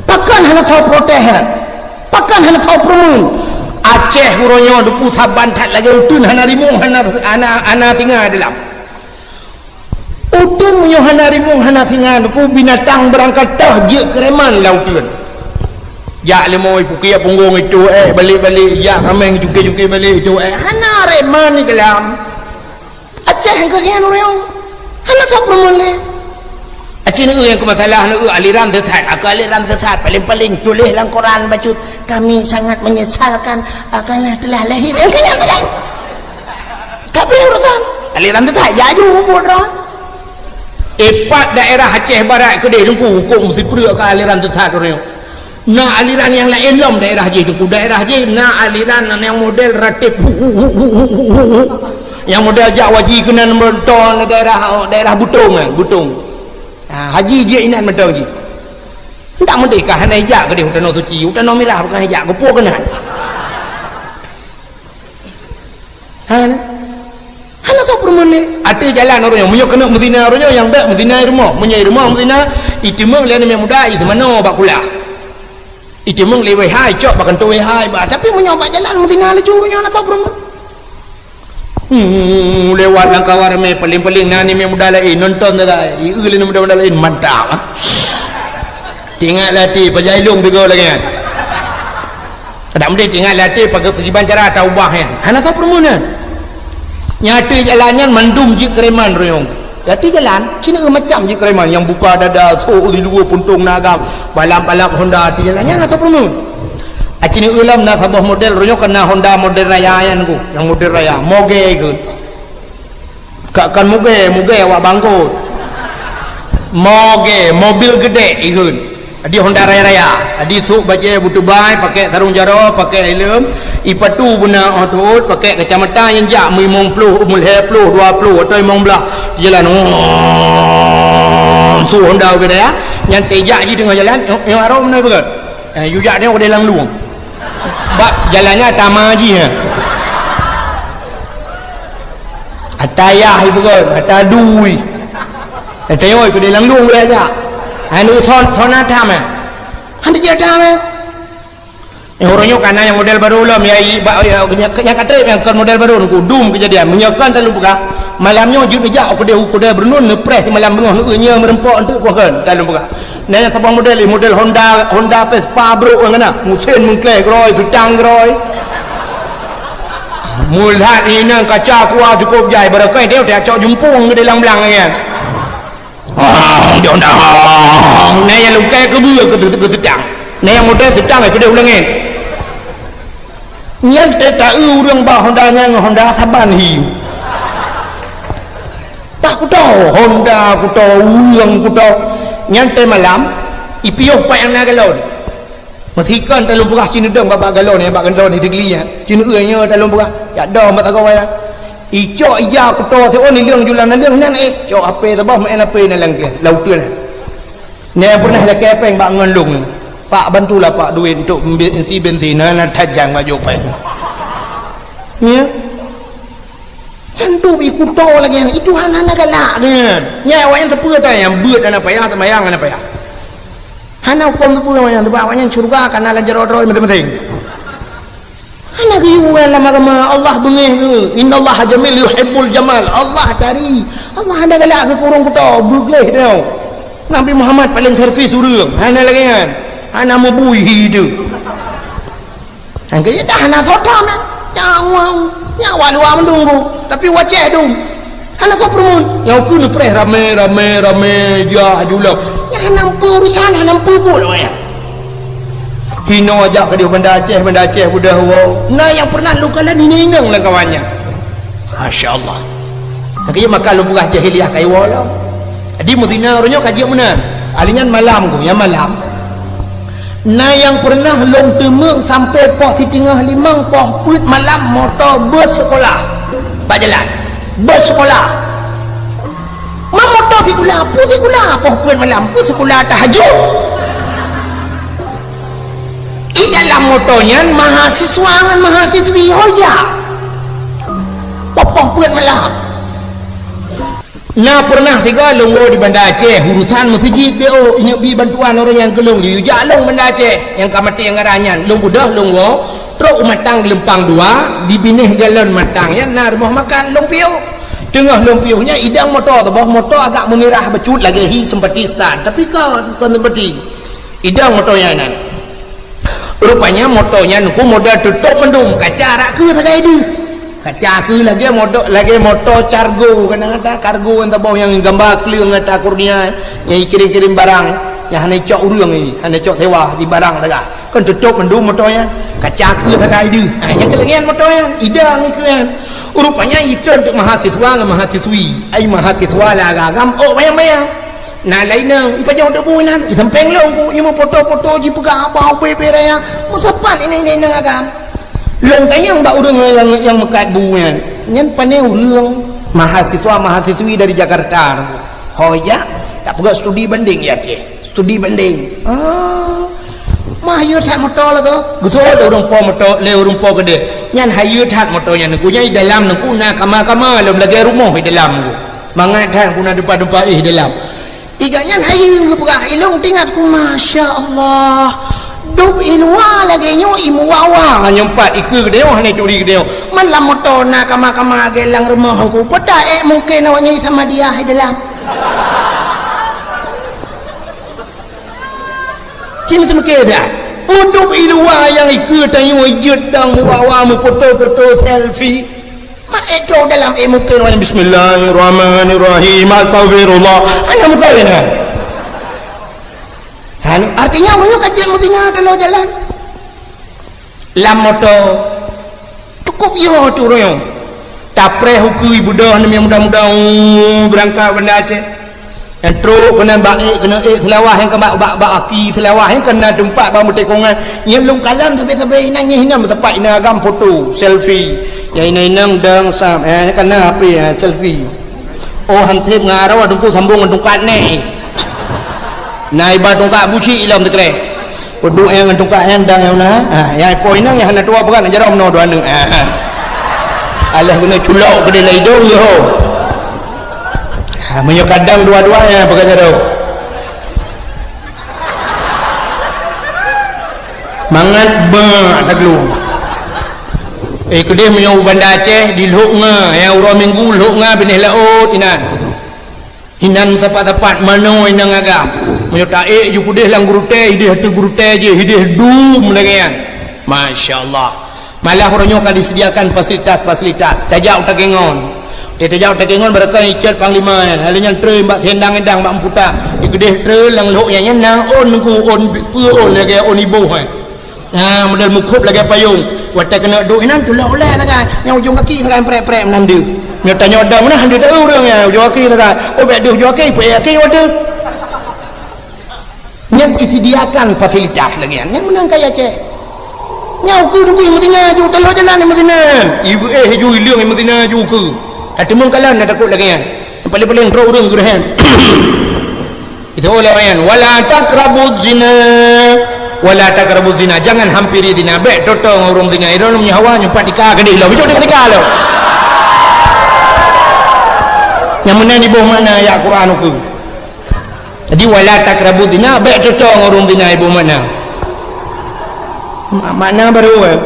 Pakon hana soe protes nyan? Pakon hana soe peureumeun? Aceh uroe nyoe duku saban that lagèe uteuen hana rimueng, hana, hana, hana singa di lam. Uteuen meunyoe hana rimueng, hana singa, teungku, binatang beurangkat toh jeuet keu reman lam uteuen. Jak leumo ipukiek punggong itu, eh, balek-balek, jak kaméng jungke-jungke balek itu, eh, hana reman di dalam. Aceh nyang keu nyan ureueng. Hana soe peurumoh lé. Aceh neu nyang keu masalah neu aliran sesat, aka aliran sesat, paling-paling tuléh lam koran bacut, "Kami sangat menyesalkan, ah, karena telah lahir." Nyang keu nyan teuka. Tapi urusan aliran sesat, jaju buet droe. Ipat daerah Aceh Barat keudeh teungku, huköm sipreuk ka aliran sesat ureueng. Na aliran nyang laén lom daerah jih teungku. Daerah jih na aliran nyang model ratib. Nyang model jak haji keunan meuton daerah, daerah Butong kan, Butong. Ha, haji jih inan mantong jih. Ndak meudéka hana ijak keudeh u Tanoh Suci, u Tanoh Mirah bukan ijak, geupuwoe keunan. Hana. Hana soe peurumoh lé. Ateueh jalan ureueng nyoe, meunyoe keuneuk meuzina ureueng nyoe nyang bèk meuzina i rumoh. Meunyoe i rumoh meuzina, iteumeung lé aneuk muda, iseumanoe bak kulah. Iteumeung lé W H, icok bak kantô W H, bah. Tapi meunyoe bak jalan meuzina laju ureueng nyoe hana soe peurumoh. Hmm, lewat lam kawan ramé, paling-paling na aneuk muda laén nonton sagai. Ieu lé aneuk muda laén mantap, ah. Teuingat lé até, pajan ilong sigoe lagèe nyan. Adak meudeh teuingat lé até, pakiban cara taubah nyan. Hana soe peurumoh nyan. Nyang ateueh jalan nyan mandum jeuet keu reman ureueng. Ateueh jalan, ci neu macam jeuet keu reman. Nyang buka dada, sôk di luwa puntông na agam. Balap-balap Honda ateueh jalan nyan hana soe peurumoh. Aci neu lom na saboh model, ureueng nyoe ka na Honda model raya nyan, nyang model raya. Mogè keu. Ka kon mugè, mugè awak bangkot. Mogè, mobil geudek ikheun. Di Honda raya-raya. Di sôk bajèe butubai, pakèk sarông jaroe, pakèk helm, ipatu beuna 'oh teuôt, pakèk kacamata nyang jak meulimong ploh, meulhèe ploh, dua ploh atau limong blah. Di jalan, oh, sôk Honda geudek raya. Nyan teuh jak jih teungoh jalan, nyoe, nyoe arôh meunan beugöt. Eh, yue jak nyoe udeh lam lueng. Bak jalan nyan tama jih, eh. Ata yah ipeugöt, ata dui. Ata yoi keudeh lam lueng ulèe jak. Anu son, son atam, eh. Hana jeuet atam, eh. Eh, ureueng nyoe ka na nyang model barô lom, ya, i, ba, ya, nyang, nyang ka trép nyang kon model barô, nyan dum keujadian. Meunyoe kon talôn peugah, malam nyoe jeuet neujak u keudè, u keudè Beureunon, neupreh simalam beungoh, neueu nyoe meureumpok eunteuk poh kon, talôn peugah. Na nyang saboh model, model Honda, Honda Vespa brôk nyang na. Meusén meungklèe keurôi, seutang keurôi. Meulat inong kaca kuah cukôp jai, barokon dia, dia cok jumpung keu di lam blang nyan. Ah, dia undang. Na nyang lungkai keu beue keu, keu seutang. Na nyang model seutang keu di ulèe nyan. Nyan teuh taeu ureueng bak Honda nyan ngon Honda saban hi. Pak kuto, Honda kuto, ureueng kuto. Nyan teuh malam, ipiôh pat nyang na galon. Meusikon talôn peugah ci neudong bak, bak galon nyan, bak galon nyan, teugeuli nyan. Ci neueu nyoe talôn peugah, jak dong bak sagoe nyan. Icok ija kuto siôn, ileueng julan naleueng nyan, eh, cok H P saboh, meu'en H P naleueng keu, lam uteuen nyan. Nyan pernah lakèe péng bak ngon lôn. "Pak, bantulah, Pak, duit untuk mbe-, isi bensin, hana tajang bak jôk péng." Ya. Nyan dum ikuto lagèe nyan, itu hana, hana galak nyan. Nyan awak nyan sapeue ata nyan, beuet hana payah, seumayang hana payah. Hana huköm sapeue awak nyan, sabab awak nyan syeuruga ka na lam jaroe droe maséng-maséng. Hana geuyue lam agama, Allah beungéh geuh. "Innallaha jamil yuhibbul jamal." Allah tari. Allah hana galak geuh keu ureueng kuto, beugleh teuh. Nabi Muhammad paléng servis ureueng, hana lagèe nyan. Hana meubui hi teuh. Nyang keu dah hana soe tham nyan. Nyawa, nyawa luwa meudunggu, tapi wacée dum. Hana soe peurumoh. Nyang keu neupreh ramé, ramé, ramé, jah julok. Nyan hana meupeu urusan, hana meupeu buet awaknyan. Hinoe jak keudeh Banda Aceh, Banda Aceh beudôh woe. Na nyang pernah lôn kalon hinoe inong lam kawan nyan. Masya Allah. Tapi maka lôn peugah jahiliyah ka iwoe lom. Jadi meuzina uroe nyoe ka jeuet meunan. Ahli nyan malam ku, nyang malam. Na nyang pernah lôn teumeung sampoe poh siteungoh limong poh peuet malam moto bus sekolah bak jalan. Bus sekolah. Ma moto sikula, peue sikula poh peuet malam, peue sikula tahajud. Di dalam moto nyan mahasiswa ngon mahasiswi hoja. Poh peuet malam. Na pernah sigoe lôn woe di Banda Aceh, urusan meuseujid B O, ingat bi bantuan ureueng nyang keu lôn, yue jak lôn Banda Aceh, nyang ka maté ngaran nyan, lôn beudôh lôn woe, trok u Matang Geulumpang dua, di binéh galon Matang nyan na rumoh makan, lôn piôh. Teungoh lôn piôh nyan idang moto teuboh, moto agak meumirah bacut lagèe hi sempati start, tapi kon, kon sempati. Idang moto nyan nan. Rupanya moto nyan ku model tutôp mandum, kaca rak keu sagai deuh. Kaca keu lagèe moto, lagèe moto cargo, kan ata kargo nyang teuboh nyang gamba kleueng ata kurnia, nyang kirém-kirém barang, nyang hana cok ureueng ni, hana cok sewa di barang sagai. Kan tutôp mandum moto nyan. Kaca keu sagai deuh. Ha, nyang keu lagèe nyan moto nyan, idang keu nyan. Rupanya itôn teuk mahasiswa ngon mahasiswi. Ai mahasiswa la agam, oh bayang-bayang. Na lainang, ipajoh debu inan, isampéng lôn ku, imeupoto-poto jipeugah haba ubé-ubé raya, meusapat inong-inong agam. Lôn tanyong bak ureueng nyang, nyang meukat bu nyan, nyan pané ureueng mahasiswa-mahasiswi dari Jakarta. Ho jak, tapeugah studi banding di Aceh. Studi banding. Ah, mah hayeue that moto lagoe. Geuseuôt lé ureueng po moto, lé ureueng po keudeh. Nyan hayeue that moto nyan, nangku nyan di dalam nangku na kama-kama lom lagèe rumoh di dalam nangku. Mangat that guna deumpa-deumpa éh dalam. Iga nyan hayeue geupeugah, ilôn teuingat ku, masya Allah. Dub i luwa lagèe nyoe i muwa-wa. Nyoe pat ikeue geudeungoe hana turi geudeungoe. Man lam moto na kama-kama lagèe lam rumoh ku. Peue ta ék mungken awak nyoe sama dia hai dalam. Cit meuteumeuke that. Udub i luwa nyang ikeue tanyoe jeuet dang muwa-wa meufoto-foto selfie. Mak ék troh dalam éh mungken awak nyan, "Bismillahirrahmanirrahim. Astagfirullah." Hana meukawen kan? Hana, artinya awak nyoe ka jeuet meuzina teuloh jalan. Lam moto, cukup yo tu royong. Tapreh ukeue beudôh namiet muda-muda, uh, beurangkat Banda Aceh. Nyang trok keunan bak ék, keunan ék Seulawah nyang ka bak, bak, bak aki Seulawah nyang keunan teumpat bak meutekongan. Nyang lôn kalon sabe-sabe inan, nyang inan meusapat inan agam foto, selfie. Nyang inan-inan dang sam, eh, nyang kana H P, eh, selfie. Oh, hansép ngon arah teungku sambong ngon tungkat neh. Na iba tungkat buci ilom teukreh. Peuduek nyang ngon tungkat nyan dang nyang na. Ha, nyang po inong nyang hana tuwoe peugah na jaroe meunoe dua aneuk. Ha, ha. Alah guna culok keudeh lam idong yo. Ha, meunyoe kadang dua-dua nyang peugah jaroe. Mangat bak taglung. Eh, keudeh meunyoe u Banda Aceh, di Lhok Nga, nyang uroe Minggu Lhok Nga binéh laôt inan. Inan sapat-sapat manoe inong agam. Meunyoe taék ju keudeh lam gurutée, ideh ateueh gurutée jih, ideh dum lagée nyan. Masya Allah. Malah uroe nyoe ka disediakan fasilitas-fasilitas. Tajak u Takengon. Di tajak u Takengon barokon icot panglima nyan. Lalu nyan treun bak siendang-endang bak meuputa. Di keudeh treun lam lhok nyan, nyan na ôn nangku, ôn peue ôn lagée ôn iboh, eh. Ha, model meukhop lagée payong. Watée keuneuk duek inan, tulak ulée sagai. Nyang ujong gaki sagai prek-prek meunan deuh. Nyoe tanyoe dong meunan deuh taeu ureuëng nyan, ujong gaki sagai. Oh, bék deuh ujong gaki, peuék gaki watée. Nyan disediakan fasilitas lagée nyan. Nyan meunan kaya cek. Nyan ukeue nunggu meuzina ju, taloh jalan meuzina. Ibu eh ju ileueng meuzina ju ukeue. Ateumong kalan dah takot lagée nyan. Paling-paling droe ureuëng geureuhem. Itu oleh ayat, "Wala taqrabuz zina, wala taqrabuz zina." Jangan hampiri zina. Bék toto ngon ureuëng zina. Irong nyawa nyumpat tika gadih lo. Bijok tika lo. Nyang meunan iboh makna ayat Quran ukeue. Jadi, "Wala taqrabuz zina", bék toto ngon ureuëng zina iboh makna. Ma-, makna baru, eh.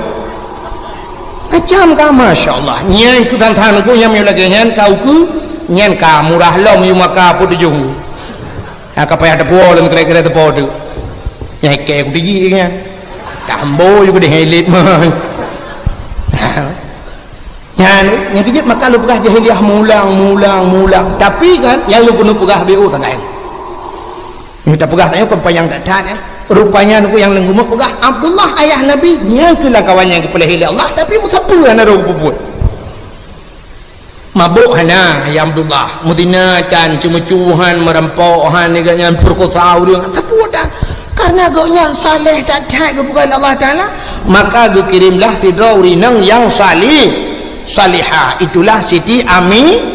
Macam ka, masya Allah. Nyan keu than-than ku nyang meunyoe lagée nyan ka ukeue, nyan ka murah lom yue maka peue tujoh. Ha, ka payah teupuwoe lom kira-kira teupo tu. Nyang ikei ku tiji nyan. Tambo ju keudeh ilit mah. Ha. Nyan, nyang keujeuet maka lôn peugah jahiliyah mulang, mulang, mulang. Tapi kan, nyang lôn keuneuk peugah B O sagai. Nyoe tapeugah tanyoe kon panyang that-that, eh. Rupanya nyoe nyang lôn keuneuk peugah, Abdullah ayah Nabi, nyan keuh lam kawan nyang geupeulahé lé Allah, tapi meusapeue hana roh geupeubeuet. Mabök hana, ya Abdullah. Meuzina tan, ceumeucue han, meurampok han, nyan peurekosa ureuëng, sapeue tan. Karena gobnyan saleh that-that geupeugah lé Allah Taala, maka geukirém lah sidroe ureuëng inong nyang salih, salihah. Itulah Siti Ami-,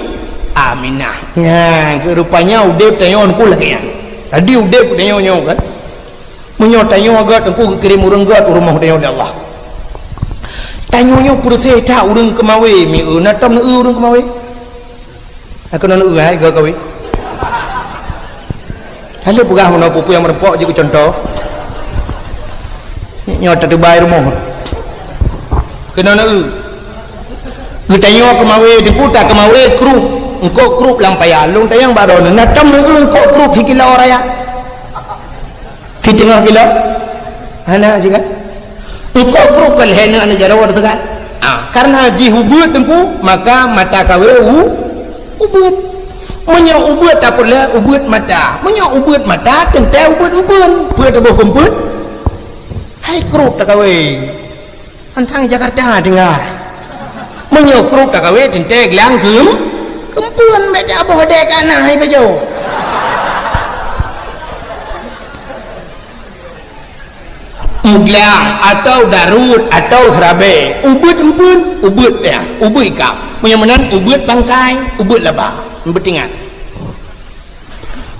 Aminah. Nyan, rupanya udeb tanyoe nyoe lagée nyan. Jadi udeb tanyoe nyoe kan. Meunyoe tanyoe gét, Teungku geukirém ureuëng gét u rumoh tanyoe lé Allah. Tanyoe nyoe peureuséh that ureuëng keumawé, mi eu na tom neu ureuëng keumawé. Aku neu hai gét kawé. Lalu peugah meunoe peue-peue nyang meureumpok jeuet keu cuntoh. Nyoe tateubai rumoh. Keunoe neu. Geutanyoe keumawé, Teungku ta keumawé kruh. Eungkôt krup lam paya, lôn tanyong baroe nyoe, na tom ureuëng eungkôt krup sikilo raya? Siteungoh kilo? Hana juga. Eungkôt krup ka lhée nyoe aneuk jaroe teuka. Ah, karena jih ubeuet teungku, maka mata kawé u-, ubeuet. Meunyoe ubeuet tapeureulée ubeuet mata. Meunyoe ubeuet mata, teuntée ubeuet eumpeuen. Peue teuboh keu eumpeuen? Hai krup takawé. Antang Jakarta tinggai. Meunyoe krup takawé teuntée glang keum-, keumpeuen bék taboh dek anak hai pajoh. Meuglang atau darut atau seurabe, ubeuet eumpeuen, ubeuet ya, ubeuet ikab. Meunyoe meunan ubeuet bangkai, ubeuet laba. Beutingat.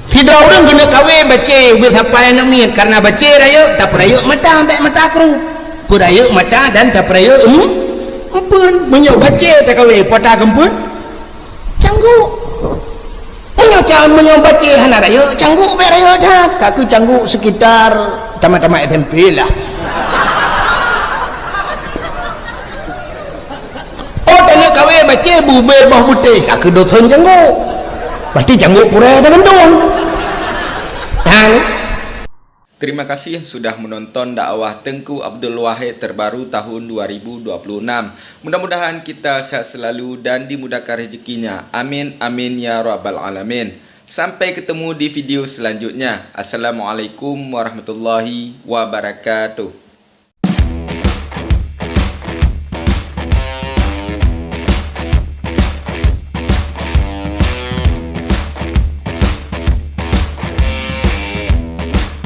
Sidroe ureuëng keuneuk kawé bacé ubé sapai aneuk miet, karena bacé rayeuk, tapeurayeuk mata bék mata krup. Peurayeuk mata dan tapeurayeuk em-, eumpeuen. Meunyoe bacé takawé, peue ta keu eumpeuen? Cangguk. Meunyoe ca-, meunyoe bacé hana rayeuk, cangguk bék rayeuk that. Ka keuh cangguk sekitar tamat-tamat S M P lah. Oh, taneuk kawé bacé bubé boh butéh, ka keuh dothon cangguk. Berarti cangguk purée tagantung. Hang. Terima kasih sudah menonton dakwah Teuku Abdul Wahid terbaru tahun dua ribu dua puluh enam. Mudah-mudahan kita sehat selalu dan dimudahkan rezekinya. Amin, amin, ya rabbal alamin. Sampai ketemu di video selanjutnya. Assalamualaikum warahmatullahi wabarakatuh.